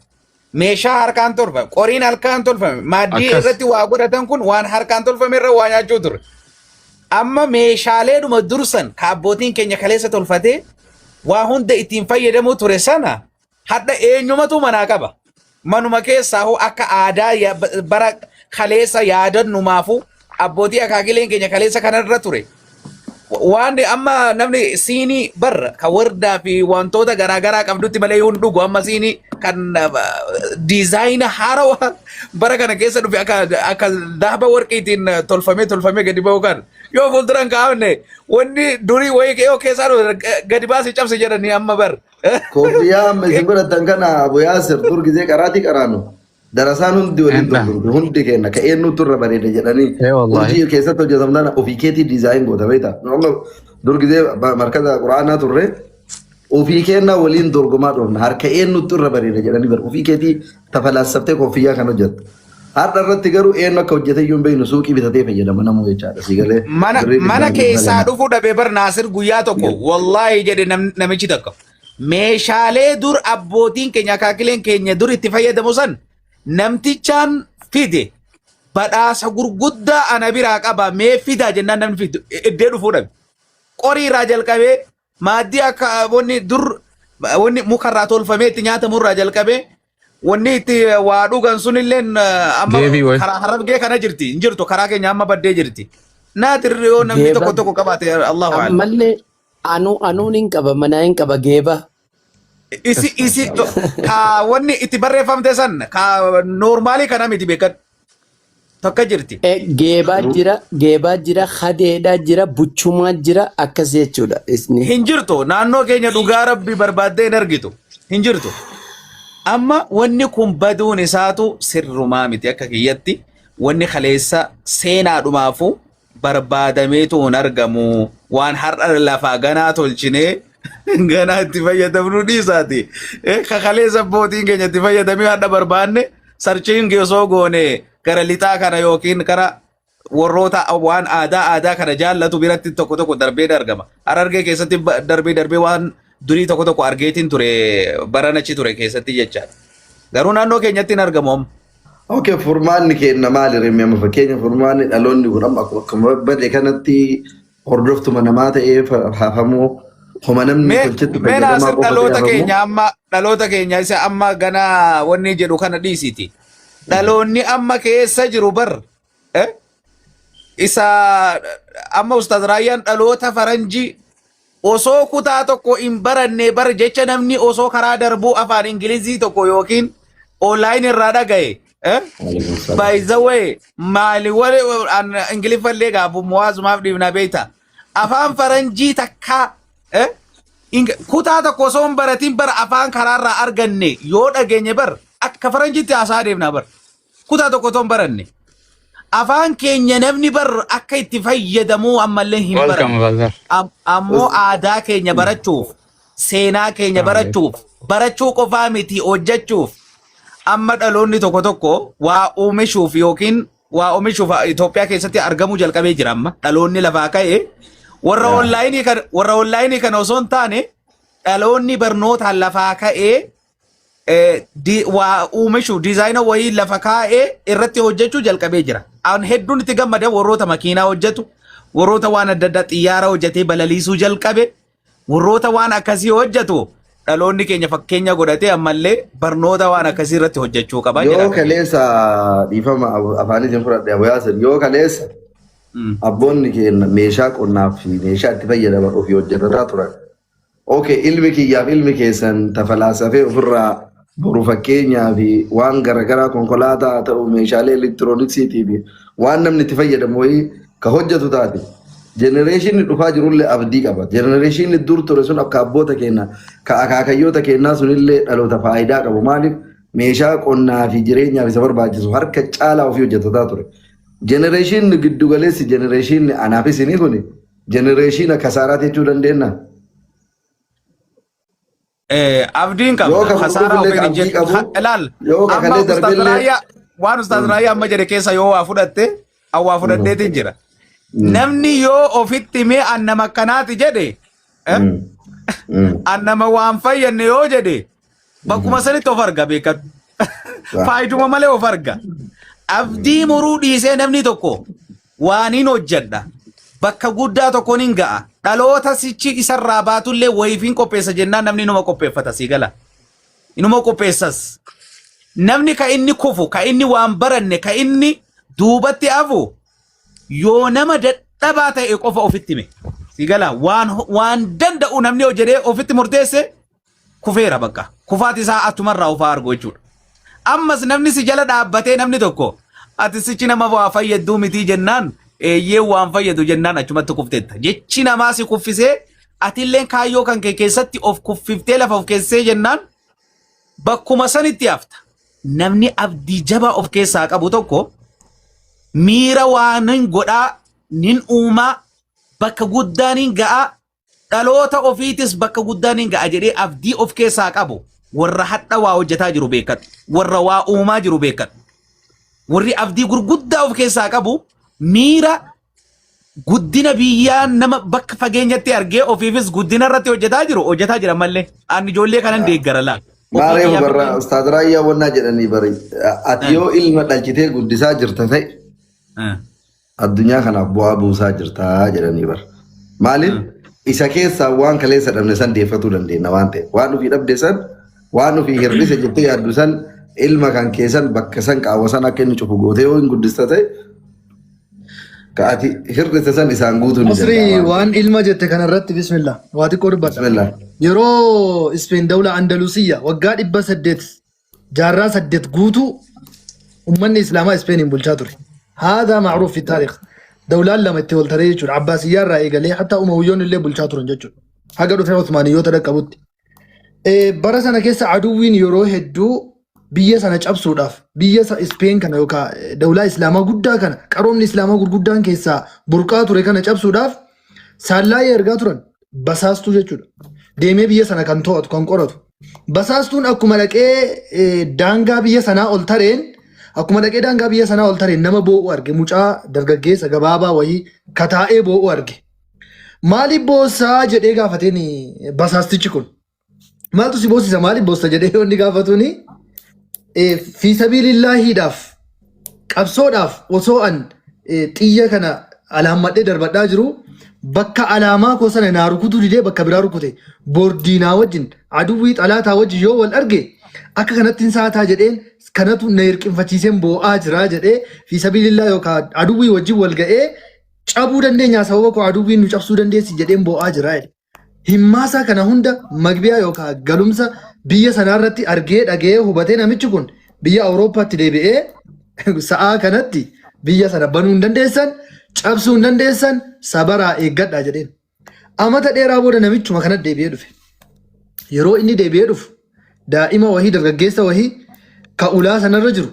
Meeshaa harkaan tolfame, qoriin harkaan tolfame, maaddii irratti waa godhatan kun waan harkaan tolfame irra waa nyaachuu ture. Amma meeshaaleedhuma dursan ka abbootiin keenya kaleessa tolfatee waa hunda ittiin fayyadamuu ture sana hadha eenyumatu manaa qaba. Manuma keessaa hoo akka aadaa bara kaleessa yaadannumaafuu abbootii akaakileen keenya kaleessa kanarra ture. Waan amma namni siinii barra kan wardaa fi wantoota garaagaraa qabdutti malee hin dhugu amma siinii kan diizaayina haarawaa bara kana keessa dhufe akka akka dahaba warqiitiin tolfamee tolfamee gadi ba'u kan yoo fuulduraan kaa'amne wanni durii wayii yoo keessaa dhufe gadi baasii cabsi jedhanii amma bar. Koofiyyaa amma isin godhattan kana Abu Yaasir dur gizee qaraatii qaraanu Darasaan hundi waliin Enda. dorgomte hundi kenna ka eenyutu irra bareeda jedhanii Ee wallahi. hojii keessatti hojjetamu tana ofii keetii diizaayin goota beektaa. Nu amma dur gizee markaza quraanaa turre ofii kennaa waliin dorgomaa dhufna harka eenyutu irra bareeda jedhanii bar ofii keetii tafalaassaftee koffiyyaa kan hojjettu. Har'a irratti garuu eenyu akka hojjete iyyuu hin beeknu suuqii bitatee fayyadama namuu jechaadha. Si galee Mana birrii mana dhibbaan dhibba keessaa lama. dhufuu dhabee bar Naasir guyyaa tokko wallaahi jedhe namichi tokko. Meeshaalee dur abbootiin keenya akaakileen keenya dur itti fayyadamu san namtichaan fide badhaasa gurguddaa ana biraa qaba mee fidaa jennaan namni fidu iddee dhufuu dhabe. Qorii irraa jalqabee maaddii akka wanni dur wanni mukarraa tolfamee itti nyaatamu irraa jalqabee wanni itti waa dhugan sunilleen amma Geebii wayi. karaa harargee kana jirti hin jirtu karaa keenya amma baddee jirti. Naatir yoo namni Geeba tokko tokko qabaate Allahu a'lam. ammallee anu anuun hin qaba manaa hin qaba geeba. Isi isi to- ka wanni itti barreeffamte san ka noormaalii kana miti beekan tokko jirti. Geebaa jira, geebaa jira, hadeedhaa jira, buchumaa jira akkas jechuudha. Isni. Hin jirtu naannoo keenya dhugaa rabbi barbaaddee hin argitu hin jirtu. Amma wanni kun baduun isaatu sirrumaa miti akka kiyyatti wanni kaleessa seenaadhumaafu barbaadameetu hin argamu waan har'a lafaa ganaa tolchinee ganaa itti fayyadamnu dhiisaati. Ka kaleessa abbootiin keenya itti fayyadamee har'a barbaanne sarchiin osoo goone gara lixaa kana yookiin gara warroota waan aadaa aadaa kana jaallatu biratti tokko tokko darbee argama. Harargee keessatti darbee darbee waan durii tokko tokko argeetiin ture baran achi ture keessatti jechaadha. Garuu naannoo keenyatti hin argamu amma. Okay, furmaanni keenya maali remme amma fakkeenya furmaanni dhaloonni kun amma akkuma bade kanatti hordoftuma namaa ta'ee hafamuu homa namni Mee tolchetti mee fayyadamaa Naasir qofa ta'ee dhaloota hafamuu. keenya amma dhaloota keenya isa amma ganaa wanni jedhu kana dhiisiti. Dhaloonni amma keessa jiru bar eh? Isa amma Ustaaz Raayyaan dhaloota faranjii osoo kutaa tokko hin baranne bar jecha namni osoo karaa darbuu afaan Ingilizii tokko yookiin online irraa dhagaye eh? Waalaikum salaam. By the way, maali wali an Ingiliffallee gaafu muwaazumaaf dhiibna beekta. Afaan faranjii takkaa eh? Kutaa tokko osoo hin baratin bar afaan karaarraa arganne yoo dhageenye bar akka faranjiitti haasaa deemna bar. Kutaa tokko osoo hin baranne. Afaan keenya namni bar akka itti fayyadamuu ammallee hin Welcome, baranne. Balzar. Ammoo aadaa keenya barachuuf, seenaa keenya barachuuf, barachuu qofaa miti hojjechuuf amma dhaloonni tokko tokko waa oomishuuf yookiin waa oomishuuf Itoophiyaa keessatti argamuu jalqabee jira amma dhaloonni lafaa ka'e warra onlaayinii kana warra onlaayinii kana osoo hin taane dhaloonni barnootaan lafaa ka'ee waa oomishu diizaayina wayii lafa kaa'ee irratti hojjechuu jalqabee jira. An hedduun itti gammada warroota makiinaa hojjetu, warroota waan adda addaa xiyyaara hojjetee balaliisuu jalqabe, warroota waan akkasii hojjetu dhaloonni keenya fakkeenya godhatee ammallee barnoota waan akkasii irratti hojjechuu qaba Yoo jedha akka kaleessa dhiifama afaaniitiin fudhadhe Abu Yaasir yoo kaleessa abboonni keenya meeshaa qonnaa fi meeshaa itti fayyadaman ofii hojjetataa turan. Okay, ilmi kiyyaaf ilmi keessan tafalaasafee ofirraa boru fakkeenyaa fi waan garaagaraa konkolaataa haa ta'u meeshaalee elektirooniksiitii fi waan namni itti fayyadamu wayii ka hojjetu taate. Jenereeshinni dhufaa jirullee abdii qaba. Jenereeshinni dur ture sun akka abboota keenya ka akaakayyoota keenyaa sunillee dhaloota faayidaa qabu. Maaliif meeshaa qonnaa fi jireenyaaf isa barbaachisu harka caalaa ofii hojjetataa ture. Jenereeshinni giddugaleessi jenereeshinni anaaf isinii kuni jenereeshina kasaaraa jechuu dandeenya. Abdiin Yoo qabna. ka boru Khasaaraa dhufullee ofiin ka hin abdii jedhu. qabu, Ilaal yoo ka amma kalee Ustaaz darbillee Raayyaa waan Ustaaz Raayyaa amma jedhe keessa yoo waa fudhatte an waa fudhadheetiin jira. Namni yoo ofitti mee an nama akkanaati jedhe an nama waan fayyanne yoo jedhe bakkuma sanitti of arga beekadhu. Faayiduma malee of arga. Abdii muruu dhiisee namni tokko waan hin hojjedha. Bakka guddaa tokkoon hin ga'a. Dhaloota sichi isarraa baatullee wayiif hin qopheessa jennaan namni inuma qopheeffata sii gala. Inuma qopheessas. Namni ka inni kufu, ka inni waan baranne, ka inni duubatti hafu yoo nama dadhabaa ta'e qofa ofitti hime. Sii gala waan danda'u namni hojjedhee ofitti murteesse kufeera bakka. Kufaati isaa achumarraa ofaa argu jechuudha. Ammas namni si jala dhaabbatee namni tokko ati sichi nama waa fayyaduu mitii jennaan eeyyee waan fayyadu jennaan achumatti kufteetta. Jechi namaa si kuffisee atilleen kaayyoo kan kee keessatti of kuffiftee lafa of keessee jennaan bakkuma sanitti hafta. Namni abdii jabaa of keessaa qabu tokko miira waan hin godhaa nin uumaa bakka guddaa nin ga'aa dhaloota ofiitis bakka guddaa nin ga'a jedhee abdii of keessaa qabu warra hadha waa hojjetaa jiru beekadhu. Warra waa uumaa jiru beekadhu. Warri abdii gurguddaa of keessaa qabu miira guddina biyyaa nama bakka fageenyatti argee ofiifis guddina irratti hojjetaa jiru hojjetaa jira mallee. Ani ijoollee kanan deeggara laa. Ofii Maaree kiyyaaf barra illee. Ustaaz Raayyaa wannaa jedhanii bari ati yoo ilma dhalchitee guddisaa jirta ta'e addunyaa kanaaf bu'aa buusaa jirta jedhanii bara. Maaliif isa keessaa waan kaleessa dhabne san deeffatuu dandeenya waan ta'eef waan ofii dhabde san waan ofii hir'ise jettee yaaddu san ilma kan keessan bakka san qaawwa san akka inni cufu gootee yoo hin guddista ta'e ka ati hir'ise san isaan guutuu ni Asrii danda'a waan waan ilma jette kanarratti bismillah waa xiqqoo dubbadha. Bismillah. Yeroo Ispeen dawla Andalusiyya waggaa 800 jaarraa 8 guutuu ummanni Islaamaa Ispeeniin bulchaa ture. Haadhaa macruuf fi taariikh. Dawlaan lama itti wal taree jechuudha. Abbaasiyyaa irraa eegalee hatta Umawiyyoonni illee bulchaa turan jechuudha. Haga dhufee Usmaaniyyoota dhaqqabutti. Bara sana keessa aduwwiin yeroo hedduu biyya sana cabsuudhaaf biyya Ispeen kana yookaan dawlaa Islaamaa guddaa kana qaroomni Islaamaa gurguddaan keessaa burqaa ture kana cabsuudhaaf saallaayee ergaa turan basaastuu jechuudha. Deemee biyya sana kan to'atu kan qoratu. Basaastuun akkuma dhaqee daangaa biyya sanaa ol tareen akkuma dhaqee daangaa biyya sanaa ol tareen nama boo'u arge mucaa dargaggeessa gabaabaa wayii kataa'ee boo'u arge. Maaliif boossaa jedhee gaafateen basaastichi kun. Maaltu si boossisa maaliif boossa jedhee yoo inni gaafatuuni fi sabiilillaahiidhaaf qabsoodhaaf osoo an xiyya kana alaammadhee darbadhaa jiru bakka alaamaa koo sana naa rukutuu didee bakka biraa rukute boordiinaa wajjin aduwwii xalaataa wajjin yoo wal arge akka kanatti hin saataa jedheen kanatu na hirqinfachiiseen boo'aa jira jedhee fi sabiilillaa yookaan aduwwii wajjin wal ga'ee cabuu dandeenyaa sababa koo aduwwiin nu cabsuu dandeessi jedheen boo'aa jira jedhe. Himmaasaa kana hunda magbiyaa yookaan galumsa biyya sanaa irratti argee dhaga'ee hubatee namichi kun biyya Awurooppaatti deebi'ee sa'aa kanatti biyya sana banuu hin dandeessan, cabsuu hin dandeessan, sabaraa eeggadhaa jedheen. Amata dheeraa booda namichuma kanatti deebi'ee dhufe. Yeroo inni deebi'ee dhufu daa'ima wahii dargaggeessa wahii ka ulaa sanarra jiru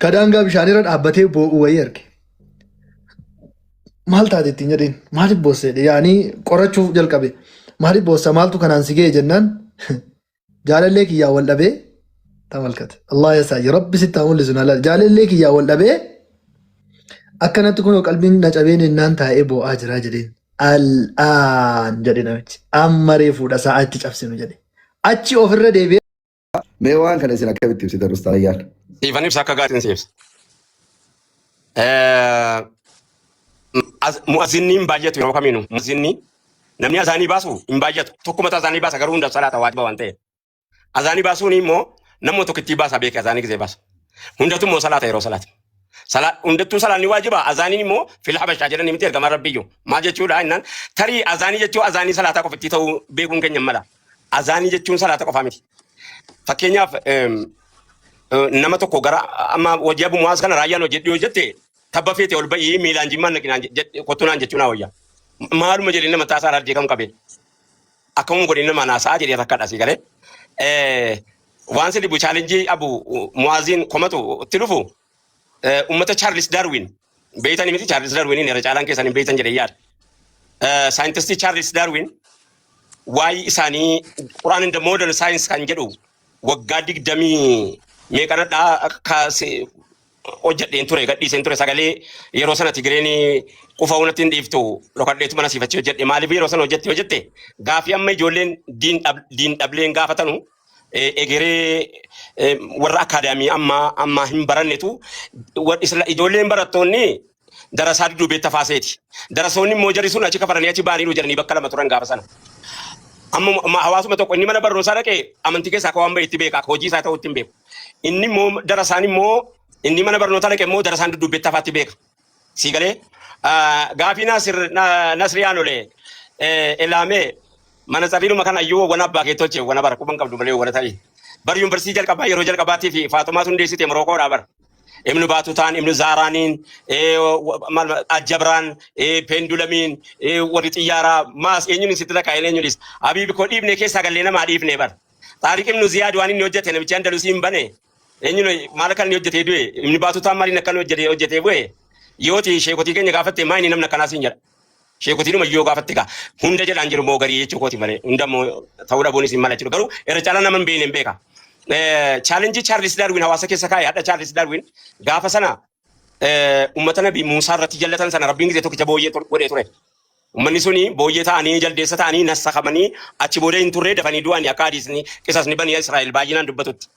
ka daangaa bishaanirra dhaabbatee boo'u wahii arge. Maal taate ittiin jedheen maaliif boossa jedhe yaanii qorachuuf jalqabe maaliif boossa maaltu kanaan si ga'e jennaan jaalallee kiyyaa wal dhabee tamalkate Allah yasaayyi rabbi sitti haa mul'isu na laal jaalallee kiyyaa wal dhabee akkanatti kunoo qalbiin na cabeen ennaan taa'ee boo'aa jiraa jedheen al'aan jedhe namichi amma reefuudha sa'aa itti cabsinu jedhe achi ofirra deebi'ee Mee waan kana isin akkamitti ibsitan Ustaaz Ayyaan? Siifan ibsa akka gaariin si ibsa. Mu'azzinni hin baay'atu yeroo kamiinuu. Mu'azzinni namni azaanii baasu hin baay'atu. Tokko mataa azaanii baasa garuu hundaaf salaata waajiba waan ta'eef. Azaanii baasuun immoo namuma tokkittii baasa beeke azaanii gisee baasa. Hundatu immoo salaata yeroo salaata. Hundattuu salaanni waajiba azaaniin immoo fil habashaa jedhanii miti ergamaan rabbiyyuu. Maal jechuudha jennaan tarii azaanii jechuun azaanii salaataa qofittii ta'uu beekuun keenya hin mala. Azaanii jechuun salaata qofaa miti. Fakkeenyaaf nama tokko gara amma hojii Abu Muwaaz kana raayyaan hojjedhu yoo jette tabba feete ol ba'ii miilaan jimmaan naqinaan kottu naan jechuun naa wayya. Maaluma jedhee nama taasaa irraa kam qabee. Akkamuma godhee nama naasaa jedhee rakkadha asii galee. Waan si dhibu chaalenjii Abu Muwaaziin komatu itti dhufu ummata Charles Darwin beeytanii miti Charles Darwin irra caalaan keessan hin beeytan jedhee yaada. Saayintistii Charles Darwin Waa'ee isaanii Quran and the Modern Science kan jedhu waggaa 20 meeqanadhaa kaasee hojjedheen ture, gadhiiseen ture. Sagalee yeroo sana Tigireen qufa natti hin dhiiftu, dhokadheetu mana siifachee hojjedhe. Maaliif yeroo sana hojjette? Hojjette gaafii amma ijoolleen diin dhableen gaafatanu egeree warra akaadaamii amma amma hin barannetu ijoolleen barattoonni darasaa dudduubeetti hafaaseeti. Darasoonni immoo jarri sun achi kafaranii achi ba'aniiru jedhanii bakka lama turan gaafa sana. Amma hawaasuma tokko inni mana barnootaa dhaqee amantii keessaa akka waan bahe itti beeka, akka hojii isaa ta'utti hin beeku. Inni immoo darasaan immoo inni mana barnootaa dhaqe immoo darasaan dudduubeetti hafaatti beeka. Sii galee gaafii Naasir Nasriyaan olee elaamee mana tsariinuma kana iyyuu wana abbaa kee tolche wana bara quban qabdu malee wana ta'e. Bar yuunivarsiitii jalqabaa yeroo jalqabaatii fi Faaxumaa hundeessite Morookoodhaa bara. Ibnu Baatutaan, Ibnu Zaaraaniin, Aljabraan, Peendulamiin, warri xiyyaaraa, maas eenyuun sitti lakkaa'e eenyuunis. Habiibi koo, dhiifne keessaa gallee namaa dhiifne bar. Taariq Ibnu Ziyaad waan inni hojjete namichi Andalusii hin bane. Eenyuun maal akka inni hojjetee du'e? Ibnu Baatutaan maaliin akka inni hojjetee bu'e? Yooti sheekotii keenya gaafatte maa inni namni akkanaa siin jedha. Sheekotiinuma yoo gaafatte gaa hunda jedhaan jiru moo garii jechuu kooti malee hunda immoo ta'uu dhabuunis hin mala jechuudha. Garuu irra caalaa nama hin beekne hin beeka. Challenge Charles Darwin hawaasa keessa kaa'e hadha. Charles Darwin gaafa sana uummata Nabi Muusaa irratti jallatan sana Rabbiin gisee tokkicha booyyee godhee ture. Uummanni suni booyyee ta'anii jaldeessa ta'anii nassakamanii achi booda hin turree dafanii du'anii akka hadiisni qisasni banii Israa'el baay'inaan dubbatutti.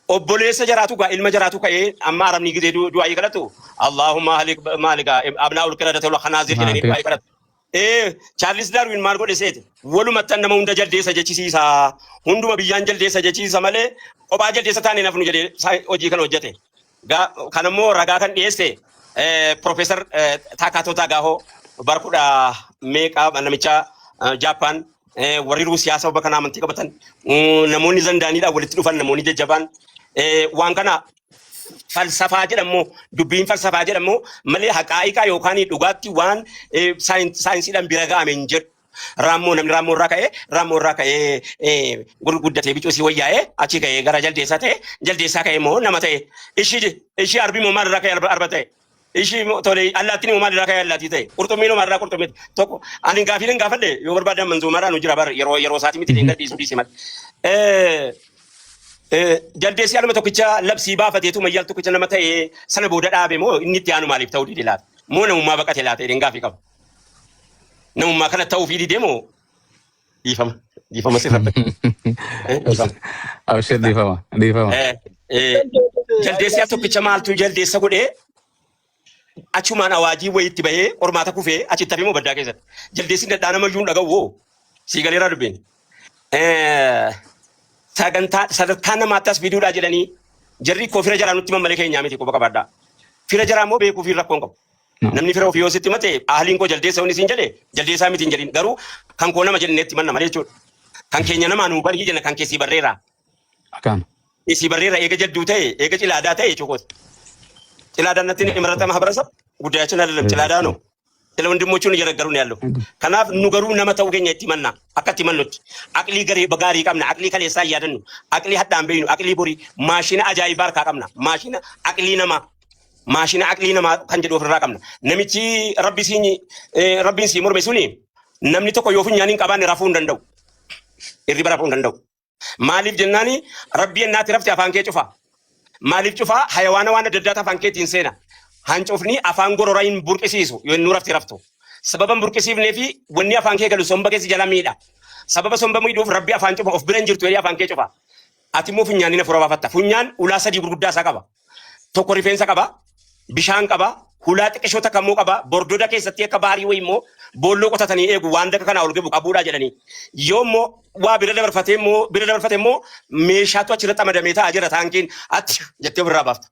Obboleessa jaraatu gaa ilma jaraatu ka'ee amma Arabni gisee du'aayii kadhatu Allahumma halik maaligaa abnaa ul qiradata wal khanaazir jedhanii du'aayii kadhatu. Charles Darwin maal godhe seete? Walumattan nama hunda jaldeessa jechisiisa. Hunduma biyyaan jaldeessa jechisiisa malee kophaa jaldeessa taane nafnu jedhee hojii kana hojjete. Kan immoo ragaa kan dhiyeesse Profeesar Taakaatoo Taagaahoo bara kudha meeqa namicha Jaappaan, warri Ruusiyaa sababa kana amantii qabatan, namoonni zandaaniidhaan walitti dhufan, namoonni jajjabaan waan kana falsafaa jedhamu, dubbiin falsafaa jedhamu malee haqaa'iqaa yookaan dhugaatti waan saayinsiidhaan bira ga'ame hin jedhu. Raammoo namni raammoo irraa ka'ee gurguddatee bicuu si wayyaa'ee achi ka'ee gara jaldeessaa ta'e, jaldeessaa ka'ee immoo nama ta'e, ishii arbi immoo maal irraa ka'ee arba ta'e, ishii immoo tole allaattiin immoo maal irraa ka'ee allaattii ta'e, qurxummiin immoo maal irraa qurxummii ta'e. Tokko ani gaafiin hin gaafadhe, yoo barbaadan manzuumaadhaan nu jira bar yeroo yeroo isaatii miti deengad dhiisuu dhiise malee. Jaldeessi aluma tokkicha labsii baafateetu mayyaal tokkicha nama ta'e sana booda dhaabe moo inni itti aanu maaliif ta'uu dide laata? Moo namummaa baqate laata jedheen gaafii qaba. Namummaa kana ta'uu fi dide moo dhiifama dhiifama sirra dhiifama. Abshir, dhiifama dhiifama. Jaldeessi al tokkicha maaltu jaldeessa godhee achumaan awaajii wayiitti bahee qormaata kufee achitti hafee moo baddaa keessatti? Jaldeessi dadhaa nama iyyuu hin dhaga'u hoo? Sii galeeraa dubbiin. Sagantaa sadarkaa namaatti as fiduudhaa jedhanii jarri koo fira jaraa nutti mammalee keenyaa miti, quba qabaadhaa. Fira jaraa immoo beekuu fi rakkoon qabu. Namni fira ofii yoo sitti mate ahliin koo jaldeessa inni siin jedhe jaldeessaa miti hin jedhin, garuu kan koo nama jenneetti manna malee jechuudha. Kan keenya namaa nuu barii jenna, kan keessii barreera. Akkaan. Isii barreera eega jadduu ta'e eega cilaadaa ta'e jechuudha. Cilaadaan natti ni ማህበረሰብ ጉዳያችን አይደለም። ጭላዳ ነው። ስለ ወንድሞቹ እየነገሩ ነው ያለው። Kanaaf nu garuu nama ta'uu keenya itti manna, akka itti mannutti aqlii garee gaarii qabna, aqlii kaleessaa hin yaadannu, aqlii hadhaan beeynu, aqlii borii, maashina ajaa'ibaa harkaa qabna, maashina aqlii namaa, maashina aqlii namaa kan jedhu ofirraa qabna. Namichi rabbi siin rabbiin sii morme suni namni tokko yoo funyaan hin qabaanne rafuu hin danda'u, hirriba rafuu hin danda'u. Maaliif jennaani, rabbi ennaatti rafte afaan kee cufa. Maaliif cufaa? Hayawaana waan adda addaatu afaan keetiin seena. Hancufni afaan gororaa hin burqisiisu yoo inni rafte raftu. Sababa hin burqisiifnee fi wanni afaan kee galu somba keessa jala miidha. Sababa somba miidhuuf rabbi afaan cufa, of bira hin jirtu jedhee afaan kee cufa. Ati immoo funyaan ni fura baafatta. Funyaan ulaa sadii gurguddaa isaa qaba. Tokko rifeensa qaba, bishaan qaba, hulaa xiqqishoo takka immoo qaba. Bordoda keessatti akka baarii wayii immoo boolloo qotatanii eegu waan dakka kanaa ol gabu qabuudha jedhanii. Yoo immoo waa bira dabarfatee immoo bira dabarfate immoo meeshaatu achirratti amadamee taa'aa jira, taankiin achi jettee ofirraa baafta.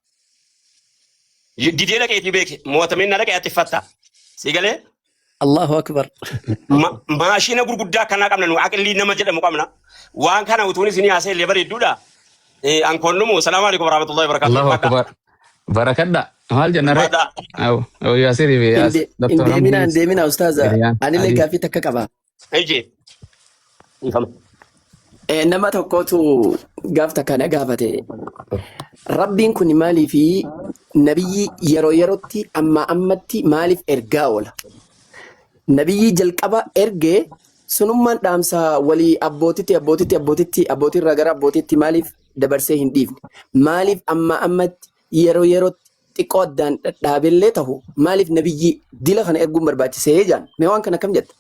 Didee dhaqeetii beeke mootameen na dhaqee ati fatta. Si galee? Allahu akbar. Maashina gurguddaa akkanaa qabna, nu aqlii nama jedhamu qabna. Waan kana utuun isinii haasa'e illee bareedduudha. Ankoonnumu salaamu alaikum warahmatullahi wabarakatuh. Allahu akbar. Barakadha. Maal jenna ree? Ulfaadhaa. Aw, Yaasir fi Hin Dr. deemina, hin Hamdiinis deemina ustaaza. Hiriyaan Anillee Adii. gaaffii takka qaba. Ije. Dhiifama. Nama tokkotu gaaf takka na gaafate. Rabbiin kun maaliif nabiyyi yeroo yerootti amma ammatti maaliif ergaa oola? Nabiyyi jalqaba ergee Sunummaan dhaamsa walii abbootitti abbootitti abbootitti abbootiirraa gara abbootitti maaliif dabarsee hin dhiifne? Maaliif amma ammatti yeroo yerootti xiqqoo addaan dhadhaabellee tahu maaliif nabiyyii dila kana erguun barbaachisee jaan? Mee waan kana akkam jetta?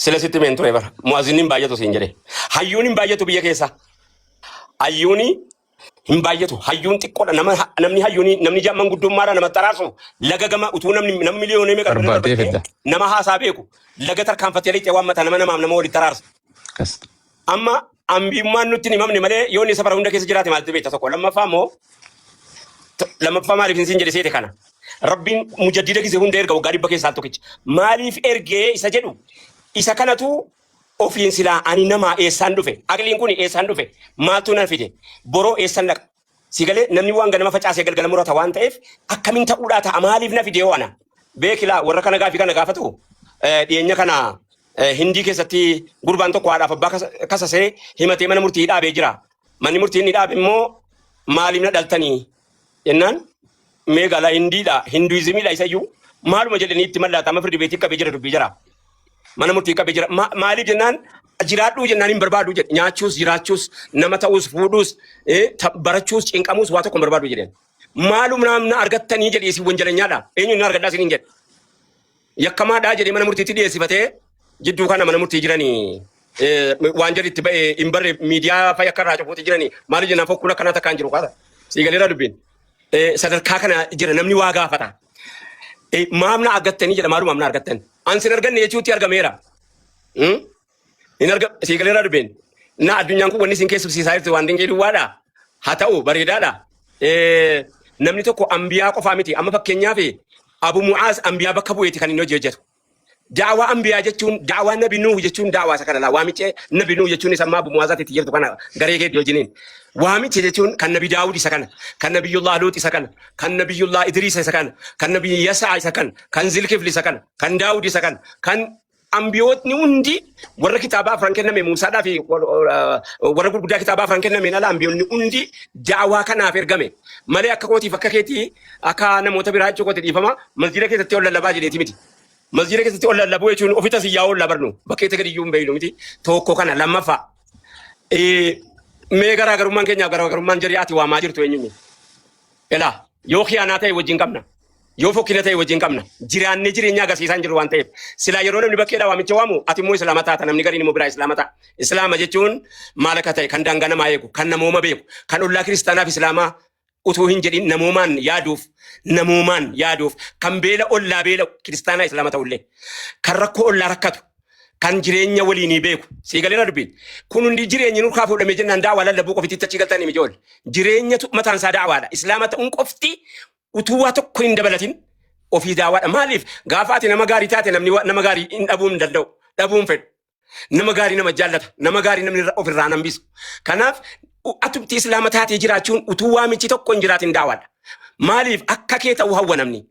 Sila sitti meen ture bara. Mu'azinni hin baay'atu siin jedhe. Hayyuun hin baay'atu biyya keessa. Hayyuuni hin baay'atu. Hayyuun xiqqoodha. Nama namni hayyuuni namni jamman guddummaadha nama xaraasu laga gama utuu namni namni miliyoonii meeqa bira Barbaadee darbattee fidda. nama haasaa beeku laga tarkaanfatee lixee waan mataa nama namaaf nama walitti araarsa. Akkas. Amma ambiyummaan nutti hin himamne malee yoo inni safara hunda keessa jiraate maaltu beekta tokko. Lammaffaa immoo lammaffaa maaliif isin jedhe seete kana. Rabbiin mujaddida gise hunda erga waggaa 100 keessaa tokkicha. Maaliif ergee isa jedhu isa kanatu ofiin silaa ani namaa eessaan dhufe aqliin kun eessaan dhufe maaltu na fide boroo eessan dhaqa. Si galee namni waan ganama facaasee galgala murata waan ta'eef akkamiin ta'uudhaa ta'a maaliif na fide yoo ana. Beekilaa warra kana gaafii kana gaafatu dhiyeenya kana Hindii keessatti gurbaan tokko haadhaaf abbaa kasasee himatee mana murtii dhaabee jira. Manni murtii inni dhaabe immoo maaliif na dhaltanii jennaan mee gala Hindiidha Hinduizimiidha isayyuu maaluma jedhanii itti mallaata amma firdi beetii qabee jira dubbii jira. Mana murtii qabee jira. Maaliif jennaan jiraadhuu jennaan hin barbaadu jedhe. Nyaachuus jiraachuus nama ta'uus fuudhuus barachuus cinqamuus waa tokko hin barbaadu jedheen. Maalum naamna argattanii jedhe isin wanjalanyaadha. Eenyu na argadhaa isiniin jedhe. Yakkamaadhaa jedhee mana murtiitti dhiyeessifatee jidduu kana mana murtii jiranii waan jedhi itti ba'e hin barre miidiyaa fa'i akka irraa cufuutti jiranii maaliif jennaan fokkuun akkanaa takkaan jiru kaata. Sii galeera dubbiin. Sadarkaa kana jira namni waa gaafata. Maamna argattanii jedha maaluma amna argattan. An sin arganne jechuutti argameera. Hin arga sii galeera dubbiin. Na addunyaan kun wanni isin keessumsiisaa jirtu waan dinqii duwwaadha. Haa ta'u bareedaadha. Namni tokko ambiyaa qofaa miti. Amma fakkeenyaaf Abu Mu'aaz ambiyaa bakka bu'eeti kan inni hojii hojjetu. Da'awaa ambiyaa jechuun da'awaa Nabi Nuuh jechuun da'awaa isa kana laa. Waamicha Nabi Nuuh jechuun isa ammaa Abu Mu'aazaatti itti jirtu kana garee keetti wajjiniin. Waamicha jechuun kan Nabi Daawud isa kana, kan Nabiyyullah Luut isa kana, kan Nabiyyullah Idriis isa kana, kan Nabi Yasaa isa kana, kan Zilkifl isa kana, kan Daawud isa kana, kan ambiyootni hundi warra kitaaba afran kenname Muusaadhaa fi warra gurguddaa kitaaba afran kennameen ala ambiyoonni hundi da'awaa kanaaf ergame. Malee akka kootiif akka keetii akka namoota biraa jechuu kooti dhiifama masjiida keessatti ol lallabaa jedheeti miti. Masjiida keessatti ol lallabuu jechuun ofitti asii yaa'uu ol labarnu bakkeetti gadi iyyuu hin beeknu miti. Tokko kana lammaffaa. Mee garaagarummaan keenyaaf garaagarummaan jedhee ati waamaa jirtu eenyuun? Elaa yoo khiyaanaa ta'e wajjin qabna. Yoo fokkina ta'e wajjin qabna. Jiraannee jireenya agarsiisaa hin jirru waan ta'eef. Silaa yeroo namni bakkeedhaa waamicha waamu ati immoo islaama taata namni gariin immoo biraa islaama ta'a. Islaama jechuun maal akka ta'e kan daangaa namaa eegu, kan namooma beeku, kan ollaa kiristaanaaf islaamaa utuu hin jedhin namoomaan yaaduuf, namoomaan yaaduuf, kan beela ollaa beela'u kiristaanaa islaama ta'ullee, kan rakkoo ollaa rakkatu, kan jireenya waliinii beeku. Sii galeera dubbiin. Kun hundi jireenyi nurkaa fuudhamee jennaan daawaa lallabuu qofitti achi galtanii mijool. Jireenyatu mataan isaa daawaadha. Islaama ta'uun qofti utuu waa tokko hin dabalatin ofii daawaadha. Maaliif gaafa ati nama gaarii taate namni nama gaarii hin dhabuu hin danda'u. Dhabuu hin fedhu. Nama gaarii nama jaallata. Nama gaarii namni ofirraa hin hambisu. Kanaaf atumti islaama taatee jiraachuun utuu waamichi tokko hin jiraatin daawaadha. Maaliif akka kee ta'uu hawwa namni.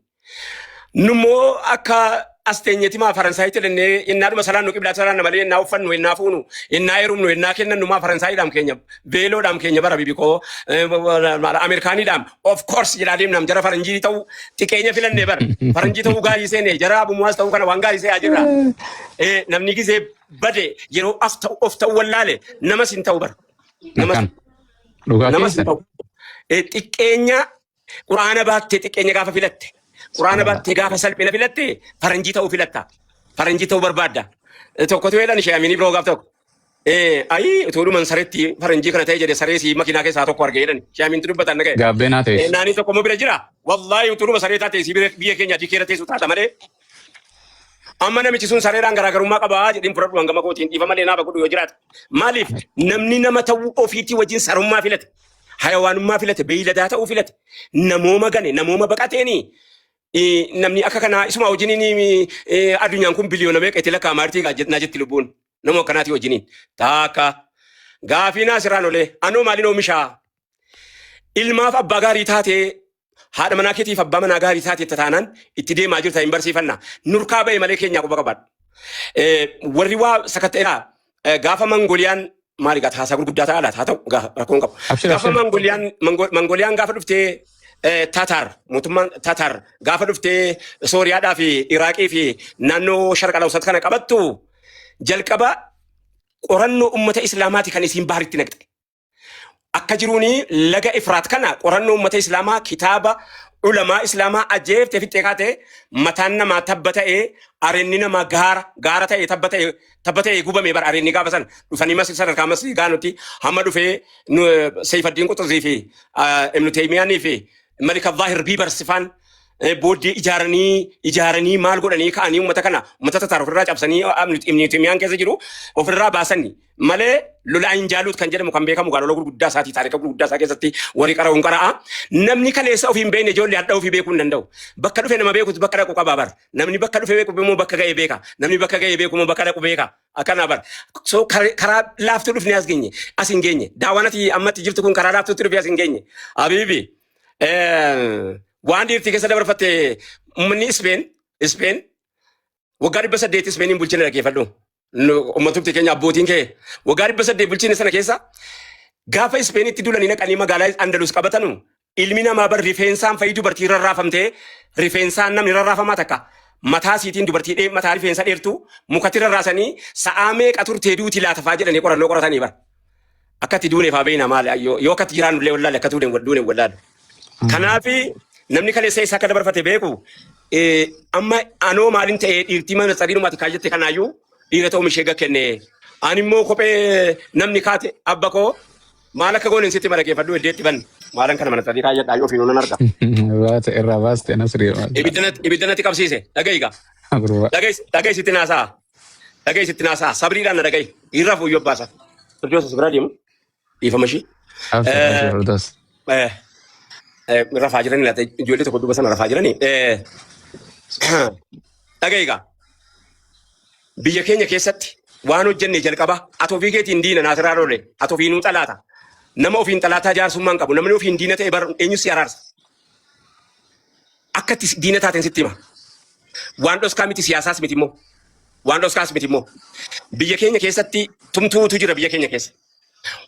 Nummoo akka as teenyeeti maa Faransaayitti jennee innaadhuma salaannu qiblaa salaanna malee innaa uffannu innaa fuunu innaa heerumnu innaa kennannu maa Faransaayidhaam keenya veeloodhaam keenya bara bibikoo Ameerikaaniidhaam of course jedhaa deemnaam jara faranjii ta'uu xiqqeenya filannee bara faranjii ta'uu gaarii seene jara abumuwaas ta'uu kana waan gaarii se'aa jirra. Namni gisee bade yeroo af ta'u of ta'uu wallaale namas hin ta'u bara. Namas Akkan. Dhugaa namas hin keessan. ta'u. Xiqqeenya Quraana baattee xiqqeenya gaafa filatte, quraana baattee gaafa salphina filatte, faranjii ta'uu filatta. Faranjii ta'uu barbaadda. Tokkotu jedhan ishee Amiinii biroo gaaf tokko. Ayii utuu dhuman sareetti faranjii kana ta'e jedhe saree sii makiinaa keessaa tokko arge jedhan. Ishee Amiintu dubbatan naga'e. Gaabbee naa ta'es. Naanii tokko immoo bira jira. Wallaahi utuu dhuma saree taate sii biyya keenya adii keera teessu taata malee. Amma namichi sun sareedhaan garaagarummaa qabaa jedheen fudhadhu hangama kootiin dhiifama malee naaf godhu yoo jiraate. Maaliif namni nama ta'uu ofiitii wajjin sarummaa filate. Hayawaanummaa filate, beeyladaa ta'uu filate, namooma gane, namooma baqateeni namni akka kanaa isuma wajjiniin addunyaan kun biliyoona meeqa itti lakkaa'amaa jirti naa jetti lubbuun. Nama akkanaatii wajjiniin. Taakka gaafii naa sirraan olee anoo maaliin oomishaa? Ilmaaf abbaa gaarii taatee haadha manaa keetiif abbaa manaa gaarii taatee taanaan itti deemaa jirta hin barsiifanna. Nurkaa ba'e malee keenyaa quba qabaadhu. Warri waa sakatta'eera gaafa Mangoliyaan maali gaa taasaa gurguddaa ta'a laata haa ta'u gaafa rakkoon qabu. Abshir Gaafa abshir. Mangoliyaan Mangoliyaan gaafa dhuftee Tatar, mootummaan Tatar gaafa dhuftee Sooriyaadhaa fi Iraaqii fi naannoo Sharqa Lawsat kana qabattu jalqaba qorannoo ummata Islaamaati kan isiin baharitti naqxe. Akka jiruuni laga Ifraat kana qorannoo ummata Islaamaa kitaaba ulamaa Islaamaa ajeefte fixxee kaate mataan namaa tabba ta'ee areenni namaa gaara gaara ta'ee tabba ta'ee tabba ta'ee gubame bara areenni gaafa san dhufanii masri sadarkaa masrii gaanutti hamma dhufee Seyfaddiin Quxuzii fi Ibnu Teeymiyaanii fi Malika Zaahir Biibars faan booddee ijaaranii ijaaranii maal godhanii ka'anii uummata kana uummata Tataar ofirraa cabsanii Ibnu Teeymiyaan keessa jiru ofirraa baasanii malee lola Ayin Jaaluut kan jedhamu kan beekamu gaa lola gurguddaa isaatii taarika gurguddaa isaa keessatti warri qara'uun qara'a. Namni kaleessa ofii hin beekne ijoollee hadha ofii beekuu hin danda'u. Bakka dhufe nama beekutu bakka dhaqu qaba bar. Namni bakka dhufe beeku immoo bakka ga'e beeka. Namni bakka ga'e beeku immoo bakka dhaqu beeka. Akkana bar. So karaa laaftuu dhufnee as geenye as hin geenye. Daawwan ati ammatti jirtu kun karaa laaftuutti dhufee as hin geenye. Habiibi waan dhiirtii keessa dabarfatte uummanni Ispeen Ispeen waggaa 800 Ispeeniin bulchine dhaggeeffadhu. Uummatumti keenya abbootiin kee waggaa 800 bulchine sana keessa gaafa Ispeenitti duulanii naqanii magaalaa Andalus qabatanu ilmi namaa bar rifeensaan fa'i dubartii rarraafamtee rifeensaan namni rarraafamaa takka mataa siitiin dubartii mataa rifeensa dheertuu mukatti rarraasanii sa'aa meeqa turtee duuti laatafaa jedhanii qorannoo qoratanii bar. Akka itti duuneef haa beekna maali yoo akka itti jiraannu illee wallaale akka duune wallaale. Kanaafi namni kaleessa isaa akka dabarfate beeku amma anoo maalin ta'ee dhiirtii mana tsariinumaati kaayyatte kanaayyuu dhiira ta'uu ishee kenne. Ani immoo kophee namni kaate abba koo maal akka goone sitti marageeffadhu iddeetti banne. Maalan kana mana tsarii kaayyadhaa yoo ofiinuu nan arga. Baate irraa baaste nasrii. Ibidda natti qabsiise dhaga'i gaa. Dhaga'i sitti naasa'a. Dhaga'i sitti naasa'a. Sabriidhaan na dhaga'i. Irra fuuyyoo baasa. Firdoos as biraa deemu. Dhiifama ishii. Abshir Firdoos. Rafaa jiranii laata ijoollee tokko duuba sana rafaa jiranii. Dhaga'i gaa. Biyya keenya keessatti waan hojjenne jalqaba ati ofii keetiin diina naasiraa loole ati ofiinuu xalaata. Nama ofiin xalaataa jaarsummaan qabu namni ofiin diina ta'e bar eenyu si araarsa. Akka itti diina taateen sitti hima. Waan dhoskaa miti siyaasaas miti immoo. Waan dhoskaas miti immoo. Biyya keenya keessatti tumtuutu jira biyya keenya keessa.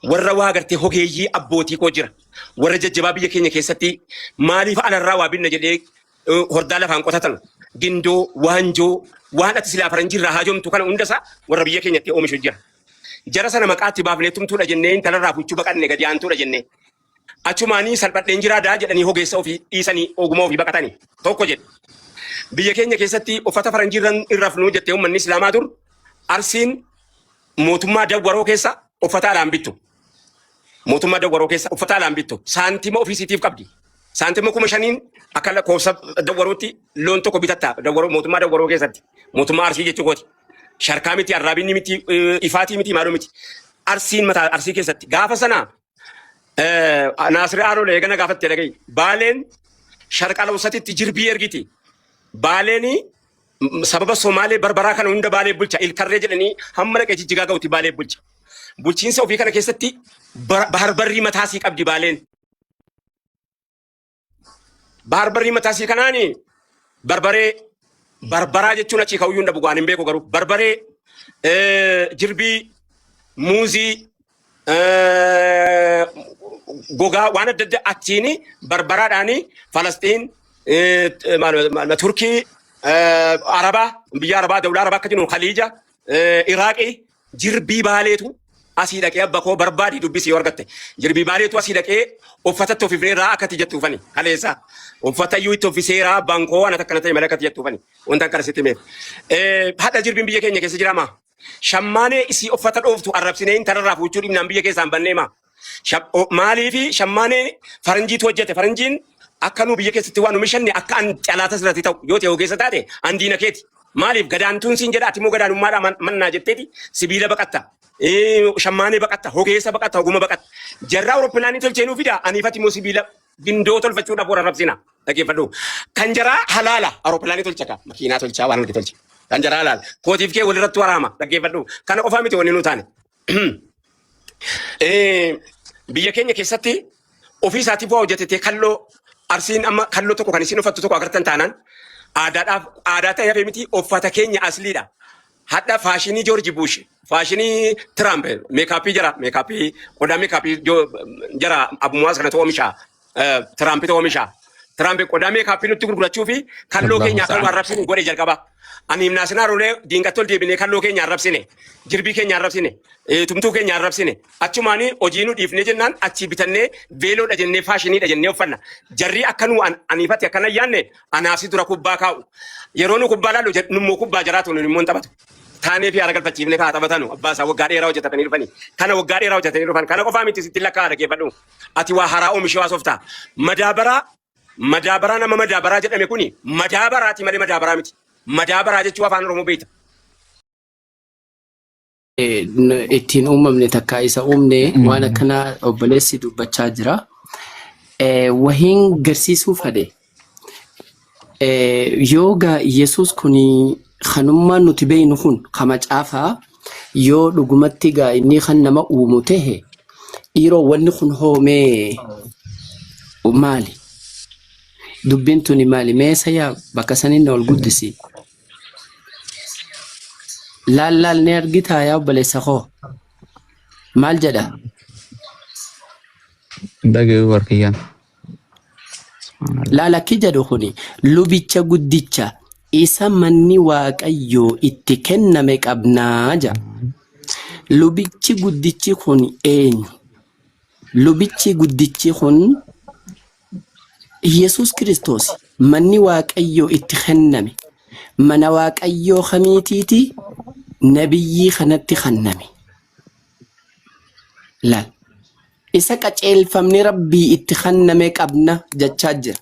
Warra waa gartee hogeeyyii abbootii koo jira. Warra jajjabaa biyya keenya keessatti maaliif alarraa waa binna jedhee hordaa lafaan qotatan. Gindoo, waanjoo, waan ati silaa faranjiirraa haajomtu kana hundasaa warra biyya keenyatti oomishu jira. Jara sana maqaatti baafnee tumtuudha jennee intalarraa fuchuu baqanne gadi aantuudha jennee. Achumaanii salphadheen jiraadaa jedhanii hogeessa ofii dhiisanii ogummaa ofii baqatanii tokko jedhe. Biyya keenya keessatti uffata faranjiirran irrafnuu jettee uummanni Islaamaa dur Arsiin mootummaa dawwaroo keessa uffata alaan bittu. Mootummaa dawwaroo keessa uffata alaan bittu. Saantima ofiisiitiif qabdi. Saantima 5,000 akka lakkoofsa dawwarootti loon tokko bitatta dawwaroo mootummaa dawwaroo keessatti. Mootummaa Arsii jechuu kooti. Sharkaa miti, arraabinni miti, ifaatii miti, maaloo miti. Arsiin mataa Arsii keessatti gaafa sana Naasir Aanolee eegana gaafatte dhaga'i. Baaleen sharqa lawsatitti jirbii ergiti. Baaleen sababa Somaalee barbaraa kana hunda Baalee bulcha. Ilkarree jedhanii hamma dhaqee jijjigaa ga'utti Baalee bulcha. Bulchiinsa ofii kana keessatti baharbarrii mataasii qabdi Baaleen. Baharbarrii mataasii kanaani barbaree barbaraa jechuun achii ka'uyyuu hin dhabu waan hin beeku garuu barbaree jirbii muuzii gogaa waan adda addaa achiin barbaraadhaan Falasxiin Turkii Arabaa biyya Arabaa dawlaa Arabaa akka jennu Khaliija Iraaqii jirbii baaleetu asii dhaqee abba koo barbaadii dubbisi yoo argatte. Jirbii baaleetu asii dhaqee uffatatti ofifneerraa akkatti jettuufani kaleessa. Uffata iyyuu itti offiseeraa abbaan koo ana takkana ta'e malee akkatti jettuufani. Wanta akkana sitti himeef. Hadha jirbiin biyya keenya keessa jiraamaa? Shammaanee isii uffata dhooftu arrabsinee intalarraa fuuchuu dhibnaan biyya keessaan banneemaa? Maaliifi shammaanee faranjiitu hojjete faranjiin akka nu biyya keessatti waan oomishanne akka an calaata sirratti ta'u yoo ta'e ogeessa taate an diina keeti. Maaliif gadaantuun siin jedha ati immoo gadaanummaadhaa mannaa jetteeti sibiila baqatta. Shammaanee baqatta, hogeessa baqatta, oguma baqatta. Jarraa awurooppilaanii tolchee nuu fida aniifati immoo sibiila gindoo tolfachuudhaaf warra rabsina. Dhaggeeffadhu. Kan jaraa halaala awurooppilaanii tolcha ka makiinaa tolchaa waan arge tolcha. Kan jaraa halaala. Kootiif kee walirratti waraama. Dhaggeeffadhu. Kana qofaa miti wanni nuu taane. Biyya keenya keessatti ofii isaatiif waa hojjetetee kalloo arsiin amma kalloo tokko kan isin uffattu tokko agartan taanaan aadaadhaaf aadaa ta'ee hafee miti uffata keenya asliidha. Hadha faashinii Joorji Buush, faashinii Tiraamp, meekaappii jara, meekaappii qodaa meekaappii jara Abu Muwaaz kanatu oomisha, Tiraampitu oomisha. Tiraamp qodaa meekaappii nutti gurgurachuu fi kalloo Allahu keenya akka nu ta'ala. arrabsinu godhe jalqaba. Ani himnaasinaa rolee diinqatti ol deebinee kalloo keenya arrabsine, jirbii keenya arrabsine, tumtuu keenya arrabsine. Achumaanii hojii nu dhiifnee jennaan achii bitannee veeloodha jennee faashiniidha jennee uffanna. Jarri akka nu aniifatti akkana yaanne anaaf si dura kubbaa kaa'u. Yeroo nu kubbaa laallu nummoo kubbaa jaraatu nu immoo hin taphatu. Taanee fi haara galfachiifne kaa taphatanu abbaa isaa waggaa dheeraa hojjetatanii dhufanii. Kana waggaa dheeraa hojjetanii dhufan. Kana qofaa miti sitti lakkaa dhaggeeffadhu. Ati waa haraa oomishee waa softaa. Madaabaraa madaabaraa nama madaabaraa jedhame kuni madaabaraati malee madaabaraa miti. Madaabaraa jechuu afaan Oromoo beekta. Ittiin uumamne takka isa uumne waan akkanaa obboleessi dubbachaa jira. Wahiin garsiisuu fedhe. Yoo gaa Yesuus kun kanummaan nuti beeknu kun ka macaafaa yoo dhugumatti gaa inni kan nama uumu tahe dhiiroo wanni kun hoomee maali? Dubbiin tuni maali? Mee sayaa bakka saniin na ol guddisi. Laal laal ni argitaa yaa obboleessa koo? Maal jedha? Dhaga'uu barkiyyaan. Subhaanallah. Laal akki jedhu kuni lubicha guddicha isa manni Waaqayyoo itti kenname qabnaa jedha. Lubichi guddichi kun eenyu? Lubichi guddichi kun Yesuus Kiristoos manni Waaqayyoo itti kenname. Mana Waaqayyoo kamiitiiti? Nabiyyii kanatti kenname. Laal. Isa qaceelfamni Rabbii itti kenname qabna jechaa jira.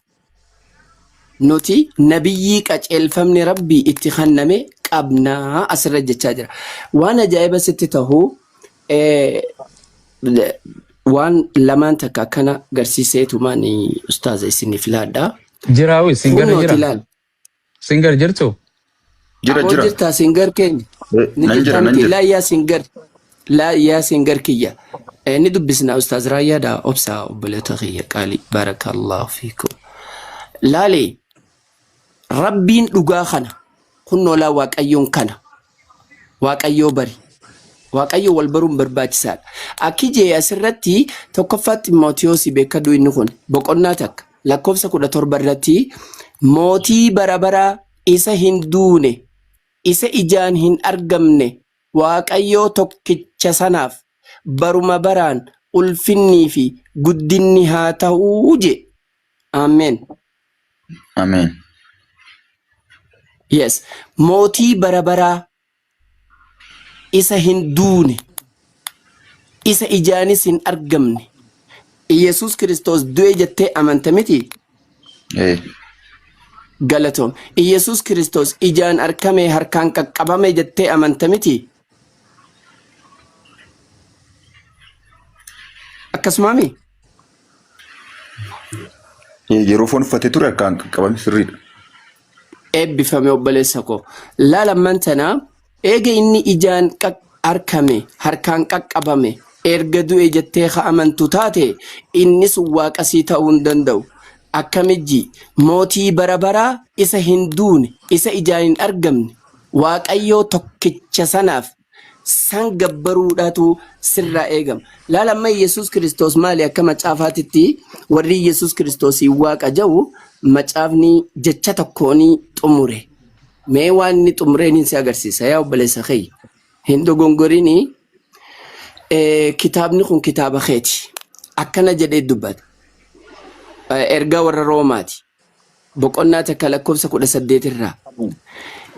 Nuti nabiyyii qaceelfamni Rabbii itti kenname qabna asirra jechaa jira. Waan ajaa'iba sitti tahu waan lamaan takka akkana garsiiseetumaan ustaaza isiniif laadha. Jiraawi singar Kunnooti jira. laal. Singar jirtu? Jira Aboo jira. jirtaa singar keenya. Ni Nan jira jirtaa nan miti jira. laa yaa singar. Laa yaa singar kiyya. Ni dubbisna ustaaz Raayyaadha obsa obboleeta kiyya qaali. Barakallahu fiikum. Laali Rabbiin dhugaa kana kunnoo laa Waaqayyoon kana Waaqayyoo bari. Waaqayyo wal baruun barbaachisaadha. Akki jee asirratti tokkoffaa Ximootiyoosii beekadhu inni kun boqonnaa takka lakkoofsa 17 irratti mootii bara baraa isa hin duune isa ijaan hin argamne Waaqayyoo tokkicha sanaaf baruma baraan ulfinnii fi guddinni haa ta'uu jee. Ameen. Ameen. Yes. Mootii bara baraa isa hin duune, isa ijaanis hin argamne. Iyyasuus Kiristoos du'e jettee amanta miti? Ee. Galatoom. Iyyasuus Kiristoos ijaan arkamee harkaan qaqqabame jettee amanta miti? Akkasumaami? Yeroo foon uffatee ture harkaan qaqqabame sirriidha. Eebbifame obboleessa koo. Laal amman tana eega inni ijaan arkame harkaan qaqqabame erga du'e jettee ka amantu taate inni sun waaqa sii ta'uu hin danda'u. Akkamijji mootii bara baraa isa hin duune isa ijaan hin argamne Waaqayyoo tokkicha sanaaf san gabbaruudhaatu sirraa eegama. Laal amma Yesuus Kiristoos maali akka macaafaatitti warri Yesuus Kiristoosiin waaqa ja'u macaafni jecha tokkoon xumure. Mee waan inni xumureen si agarsiisa yaa obboleessa kiyya. Hin dogongorini kitaabni kun kitaaba keeti. Akkana jedhee dubbata. Ergaa warra Roomaati. Boqonnaa takka lakkoofsa 18 irraa.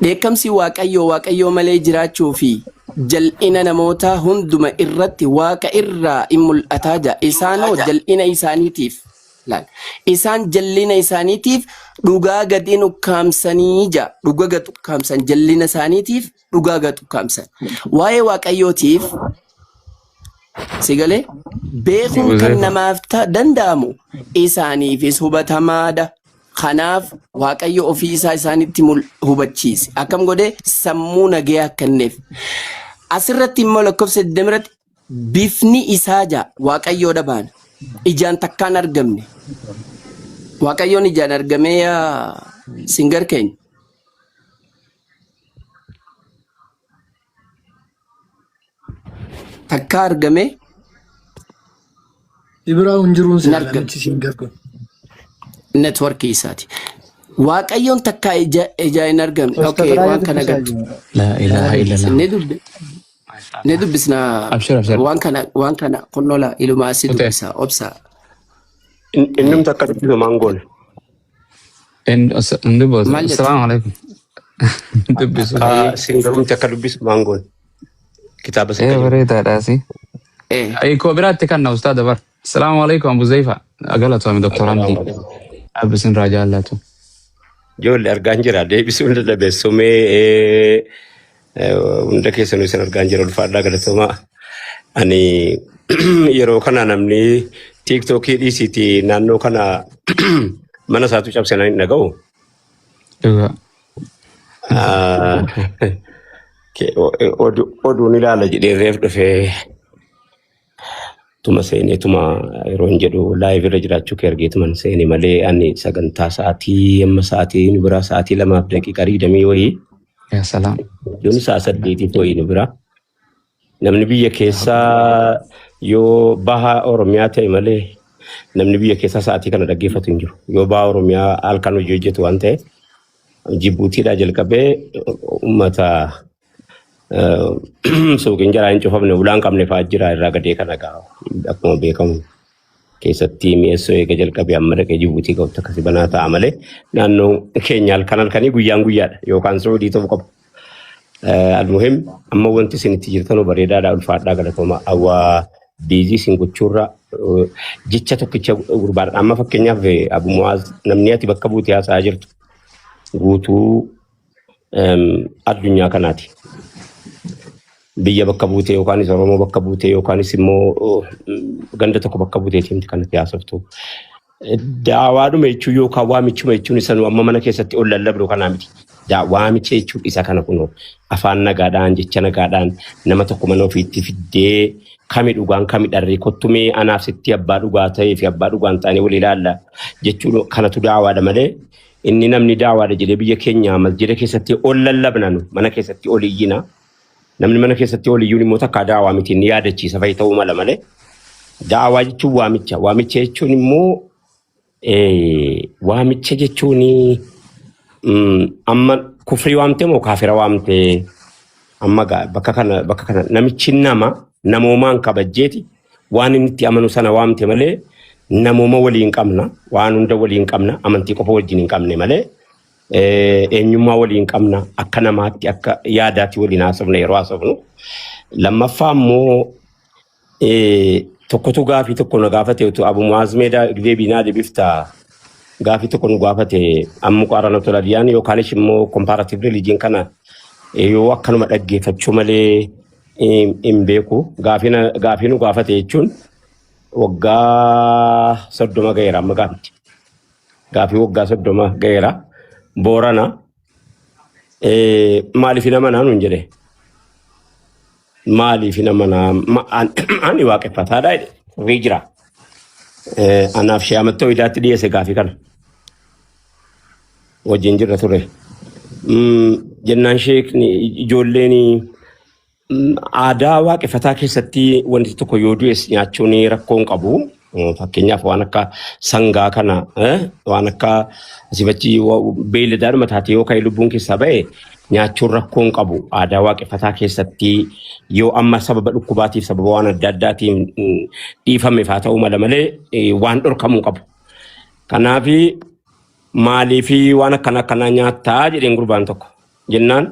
Dheekkamsi Waaqayyoo Waaqayyoo malee jiraachuu fi jal'ina namootaa hunduma irratti Waaqa irraa in mul'ataa ja'a. Isaanoo jal'ina isaaniitiif laal. Isaan jallina isaaniitiif dhugaa gad in ukkaamsanii ja'a. Dhuga gad ukkaamsan jallina isaaniitiif dhugaa gad ukkaamsan. Waa'ee Waaqayyootiif Si galee? Beekuun kan Huzeefa. namaaf danda'amu isaaniifis hubatamaadha. Kanaaf Waaqayyo ofii isaa isaanitti hubachiise. Akkam godhee sammuu nagayaa kenneef. Asirratti immoo lakkoofsa 20 irratti bifni isaa ja'a Waaqayyoodha baana. Ijaan takkaan argamne. Waaqayyoon ijaan argamee yaa singar keenya. Takkaa argamee Ibiraa hin jiruun hin seera argamne. namichi siin gargaaru. Networkii isaati. Waaqayyoon takkaa ija ija hin argamne. Ustaz Okay, Raayyaa waan kana dubbisaa gad jira. Laa ilaaha illallah. ni dubbi ni dubbisna Abshir abshir. waan kana kunnola ilumaa si Kutee. dubbisa obsa. Innumti akka dubbisu maangoon. Hin dubbisu. Maal jette? Assalaamu alaikum. Dubbisu. Akka singarumti akka dubbisu maangoon. Kitaaba Ee sakka jiru. bareedaadha si. Eh. Koo biraatti kan na ustaada bar. Assalaamu alaikum Abu Zayfa. Galatoome Dr. Hamdi. Assalaamu alaikum. Abbisin irraa jaallatu. Ijoollee argaan jira deebisuu hin dadhabe sumee hunda keessanuu isin argaan jira ulfaadhaa galatoomaa. Ani yeroo kana namni tiiktookii dhiisiiti naannoo kana mana isaatu cabsanii hin dhaga'u. Dhugaa. Ah, Oduun ilaala jedhee reef dhufee tuma seenee tuma yeroo hin jedhu live irra jiraachuu kee argeetuman seene malee ani sagantaa sa'aatii amma sa'aatii nu biraa sa'aatii 2:20 wayii Yaa salaam. yoon sa'a 8 wayii nu biraa namni biyya keessaa yoo baha Oromiyaa ta'e malee namni biyya keessaa sa'aatii kana dhaggeeffatu hin jiru. Yoo baha Oromiyaa halkan hojii hojjetu waan ta'eef Jibuutiidhaa jalqabee uummata suuqiin jaraa hin cufamne ulaan qabne fa'aa jira irraa gadee kana gaa akkuma beekamu keessatti mi'eessoo eega jalqabee amma dhaqee Jibuutii ga'utti akkasi banaa ta'a malee naannoo keenya halkan halkanii guyyaan guyyaadha yookaan Suudii ta'uu qaba. Almuhim amma wanti isin itti jirtan bareedaadha ulfaadhaa galatooma awwaa biizii isin gochuurra jecha tokkicha gurbaadha. Amma fakkeenyaaf Abu Mu'aaz namni ati bakka buutee haasa'aa jirtu guutuu addunyaa kanaati. Biyya bakka buutee yookaanis Oromoo bakka buutee yookaanis immoo ganda tokko bakka buuteeti miti kanatti haasoftu. Daawaadhuma jechuun yookaan waamichuma jechuun isa nu amma mana keessatti ol lallabnu kanaa miti. Waamicha jechuun isa kana kunoo afaan nagaadhaan jecha nagaadhaan nama tokko mana ofiitti fiddee kami dhugaan kami dharree kottumee anaaf sitti abbaa dhugaa ta'ee fi abbaa dhugaan ta'anii wal ilaalla jechuun kanatu daawaadha malee inni namni daawaadha jedhee biyya keenya masjida keessatti ol lallabna nu mana keessatti ol iyyina. Namni mana keessatti ol iyyuun immoo takkaa daawaa miti inni yaadachiisa fa'i ta'uu mala malee. Daawaa jechuun waamicha. Waamicha jechuun immoo waamicha jechuun amma kufrii waamte moo kaafira waamte amma bakka kana namichi nama namoomaan kabajjeeti waan inni itti amanu sana waamte malee namooma waliin qabna waan hunda waliin qabna amantii qofa wajjin hin qabne malee eenyummaa waliin qabna akka namaatti akka yaadaatti waliin haasofna yeroo haasofnu. Lammaffaa immoo tokkotu gaafii tokko na gaafate utuu Abu Mu'aaz Meedaa deebii naa deebifta gaafii tokko nu gaafate amma qaarana tola diyaan yookaanis immoo comparative religion kana yoo akkanuma dhaggeeffachuu malee hin beeku. Gaafii nu gaafate jechuun waggaa 30 ga'eera amma gaafichi. Gaafii waggaa 30 ga'eera. Boorana maaliif hin amanaa nuun jedhe. Maaliif hin amanaa ani waaqeffataadha jedhe. Sirrii jira. Anaaf shee amattoo idaatti dhiyeesse gaafii kana. Wajjin jirra ture. Jennaan sheekni ijoolleen aadaa waaqeffataa keessatti wanti tokko yoo du'es nyaachuun rakkoo hin qabu. Fakkeenyaaf waan akka sangaa kana waan akka asifachi beeyladaadhuma taate yoo ka'e lubbuun keessaa ba'e nyaachuun rakkoo hin qabu. Aadaa waaqeffataa keessatti yoo amma sababa dhukkubaatiif sababa waan adda addaatiin dhiifameef haa ta'u mala malee waan dhorkamuu qabu. Kanaaf maaliif waan akkana akkanaa nyaattaa jedheen gurbaan tokko. Jennaan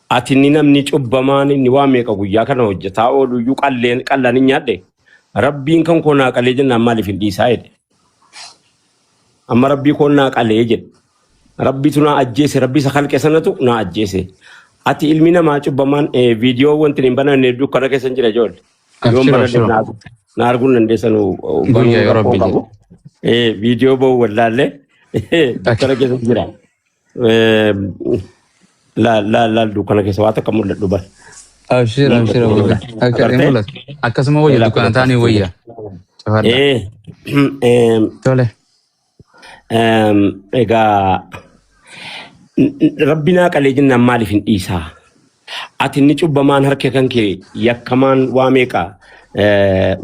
ati inni namni cubbamaan inni waa meeqa guyyaa kana hojjetaa oolu iyyuu qalleen qallaan hin nyaadhe. Rabbiin kan koo naa qalee jennaan maaliif hin dhiisaa jedhe. Amma rabbii koo naa qalee jedhe. Rabbitu naa ajjeese rabbi isa kalqe sanatu naa ajjeese. Ati ilmi namaa cubbamaan viidiyoo wanti hin bananne dukkana keessa hin jira ijoollee. Yoon Abshir banadhe abshir. na arguu hin dandeessan Guyyaa banuu yoo rakkoo rabbi qabu. jedhe. Viidiyoo ba'uu wallaallee dukkana keessa jira. Laal laal laal dukkana keessa waa takka mul'adhu bar. Abshir abshir Mul'atu abuja. Akka hin agartee? mul'atu. Akkasuma wayya Eelaa dukkana kun taanii akkasitti wayya. Cufadha. Tole. Egaa rabbi naa qalee jennaan maaliif hin dhiisaa? Ati inni cubbamaan harka kan kee yakkamaan waa meeqa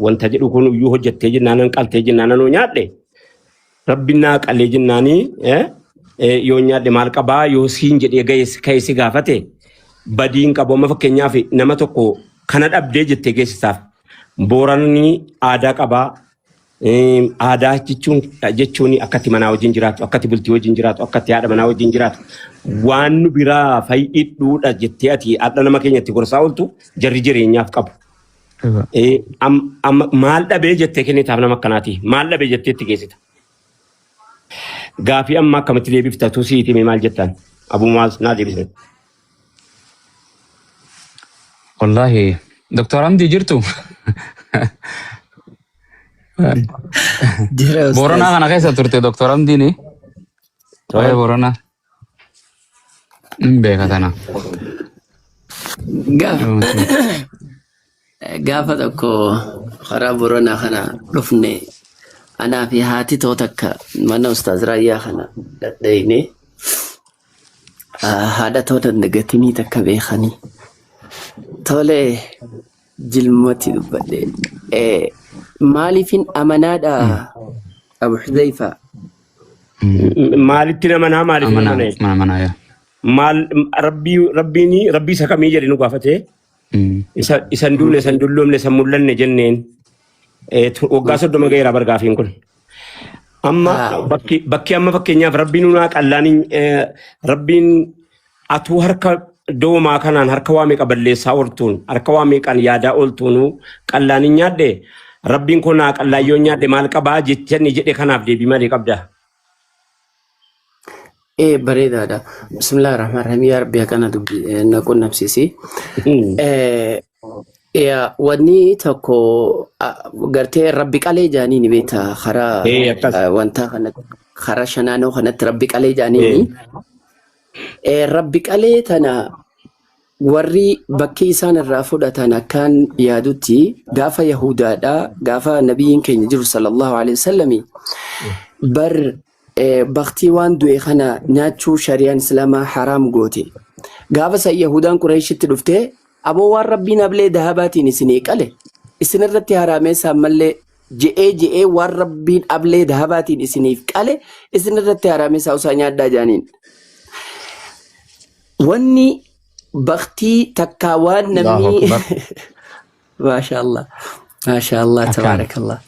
wanta jedhu kun iyyuu hojjettee jennaan qaltee jennaan anoo nyaadhe. Rabbi naa qalee jennaanii yoo nyaadhe maal qabaa yoo siin jedhee ga'e ka'e si gaafate badii hin qabu. Amma fakkeenyaaf nama tokko kana dhabdee jettee geessisaaf. Booranni aadaa qabaa. Aadaa jechuun jechuun akkatti manaa wajjin jiraatu, akkatti bultii wajjin jiraatu, akkatti haadha manaa wajjin jiraatu. Waan nu biraa fayyidhuudha jettee ati hadha nama keenyatti gorsaa ooltu jarri jireenyaaf qabu. Amma maal dhabee jettee kennitaaf nama akkanaati? Maal dhabee jettee itti geessita? Gaafii amma akkamitti deebifta? Tu siiti mee maal jettaan? Abuu maal naa deebise? Wallaahi Dr. Hamdii jirtu? Jira ustaz. Booranaa kana keessa turte Dr. Hamdiin. Waa'ee Booranaa. Hin beeka tana. Gaafa tokko karaa Booranaa kana dhufne anaa fi haati too takka mana Ustaaz Raayyaa kana dhadhayne haadha too dandagatinii takka beekanii. Tole jilmatti dubbadhe. Maaliifin amanaadha Abu Hudhayfaa? Maalitti namanaa maaliif Amanaa namana? mana manaa yaa. Maal rabbii rabbiin rabbii isa kamii jedhe nu gaafate isa isan duune isan dulloomne isan mul'anne jenneen waggaa 30 ga'eera bargaafiin kun. Amma bakki bakki amma fakkeenyaaf rabbiin nunaa qallaan rabbiin atuu harka doomaa kanaan harka waa meeqa balleessaa ooltuun harka waa meeqaan yaadaa ooltuunuu qallaan hin nyaadhe rabbiin koo naa qallaan yoo nyaadhe maal qabaa jechanni jedhe kanaaf deebii malee qabda. Ee bareedaadha. Bismillaahi rahmaan rahiim. Yaa Rabbi akkana dubbi na qunnamsiisi. Yaa wanni tokko gartee rabbi qalee jaanii ni beekta karaa Ee akkas. wantaa kanatti karaa shanaanoo kanatti rabbi qalee jaaniini. Rabbi qalee tana warri bakki isaan irraa fudhatan akkaan yaadutti gaafa Yahudaadha gaafa nabiyyiin keenya jiru sallallahu alaihi wasallami bar baktii waan du'e kana nyaachuu shari'aan islaamaa haraam goote. Gaafa san Yahudaan Qureeshitti dhuftee aboo waan rabbiin hablee dahabaatiin isinii qale isinirratti haraameessaan mallee je'ee je'ee waan rabbiin ablee dahabaatiin isiniif qale isinirratti haraameessaa usaa nyaadhaa jaaniin. Wanni baktii takkaa waan Allahu namni akbar. Maashaallah. Maashaallah Akkaan. tabaarakallah.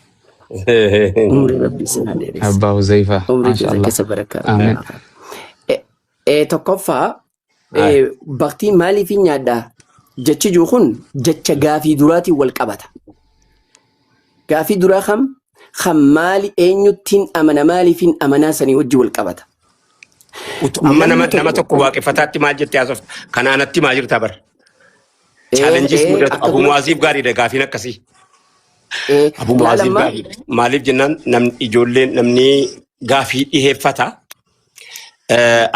Umrii rabbi isin haa dheeressu. Abbaa Huzaifa. Umrii keessan Maashaallah. keessa barakaa. Amiin. Tokkoffaa baktii maaliif hin nyaadhaa? Jechi jiru kun jecha gaafii duraatiin wal qabata. Gaafii duraa kam kan maali eenyuttiin amana maaliif hin amanaa sanii wajji wal qabata. Amma Namni nama tokko tokko waaqeffataatti maal jettee haasofta? Kanaanatti maa jirta bara? Challenges mudatu. akka Abu dura Mu'aaziif gaariidha gaafiin akkasii. Abu laala Mu'aaziif amma gaariidha. Maaliif jennaan namni ijoolleen namni gaafii dhiheeffata.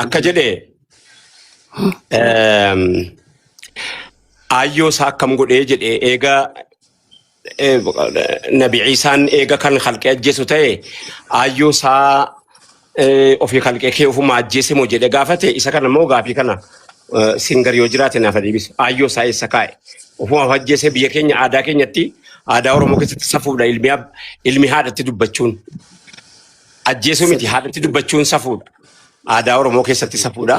Akka jedhe aayyoo isaa akkam godhee jedhe eega Nabi Ciisaan eega kan kalqee ajjeesu ta'e aayyoo isaa ofii kalqee kee ofuma ajjeese moo jedhe gaafate isa kana immoo gaafii kana singar yoo jiraate naaf deebise aayyoo isaa eessa kaa'e ofuma of ajjeese biyya keenya aadaa keenyatti aadaa Oromoo keessatti safuudha ilmi ilmi haadhatti dubbachuun ajjeesuu miti haadhatti dubbachuun safuudha. Aadaa Oromoo keessatti safuudha.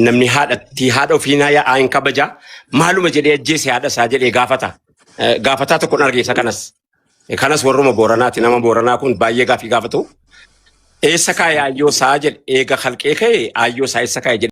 Namni haadhatti haadha ofii naa hin kabaja. Maaluma jedhee ajjeese haadha isaa jedhee gaafata. Gaafataa tokkoon arge isa kanas. Kanas warruma Booranaati. Nama Booranaa kun baay'ee gaafii gaafatu. Eessa kaa'e aayyoo isaa jedhe eega kalqee ka'e aayyoo isaa eessa kaa'e jedhe.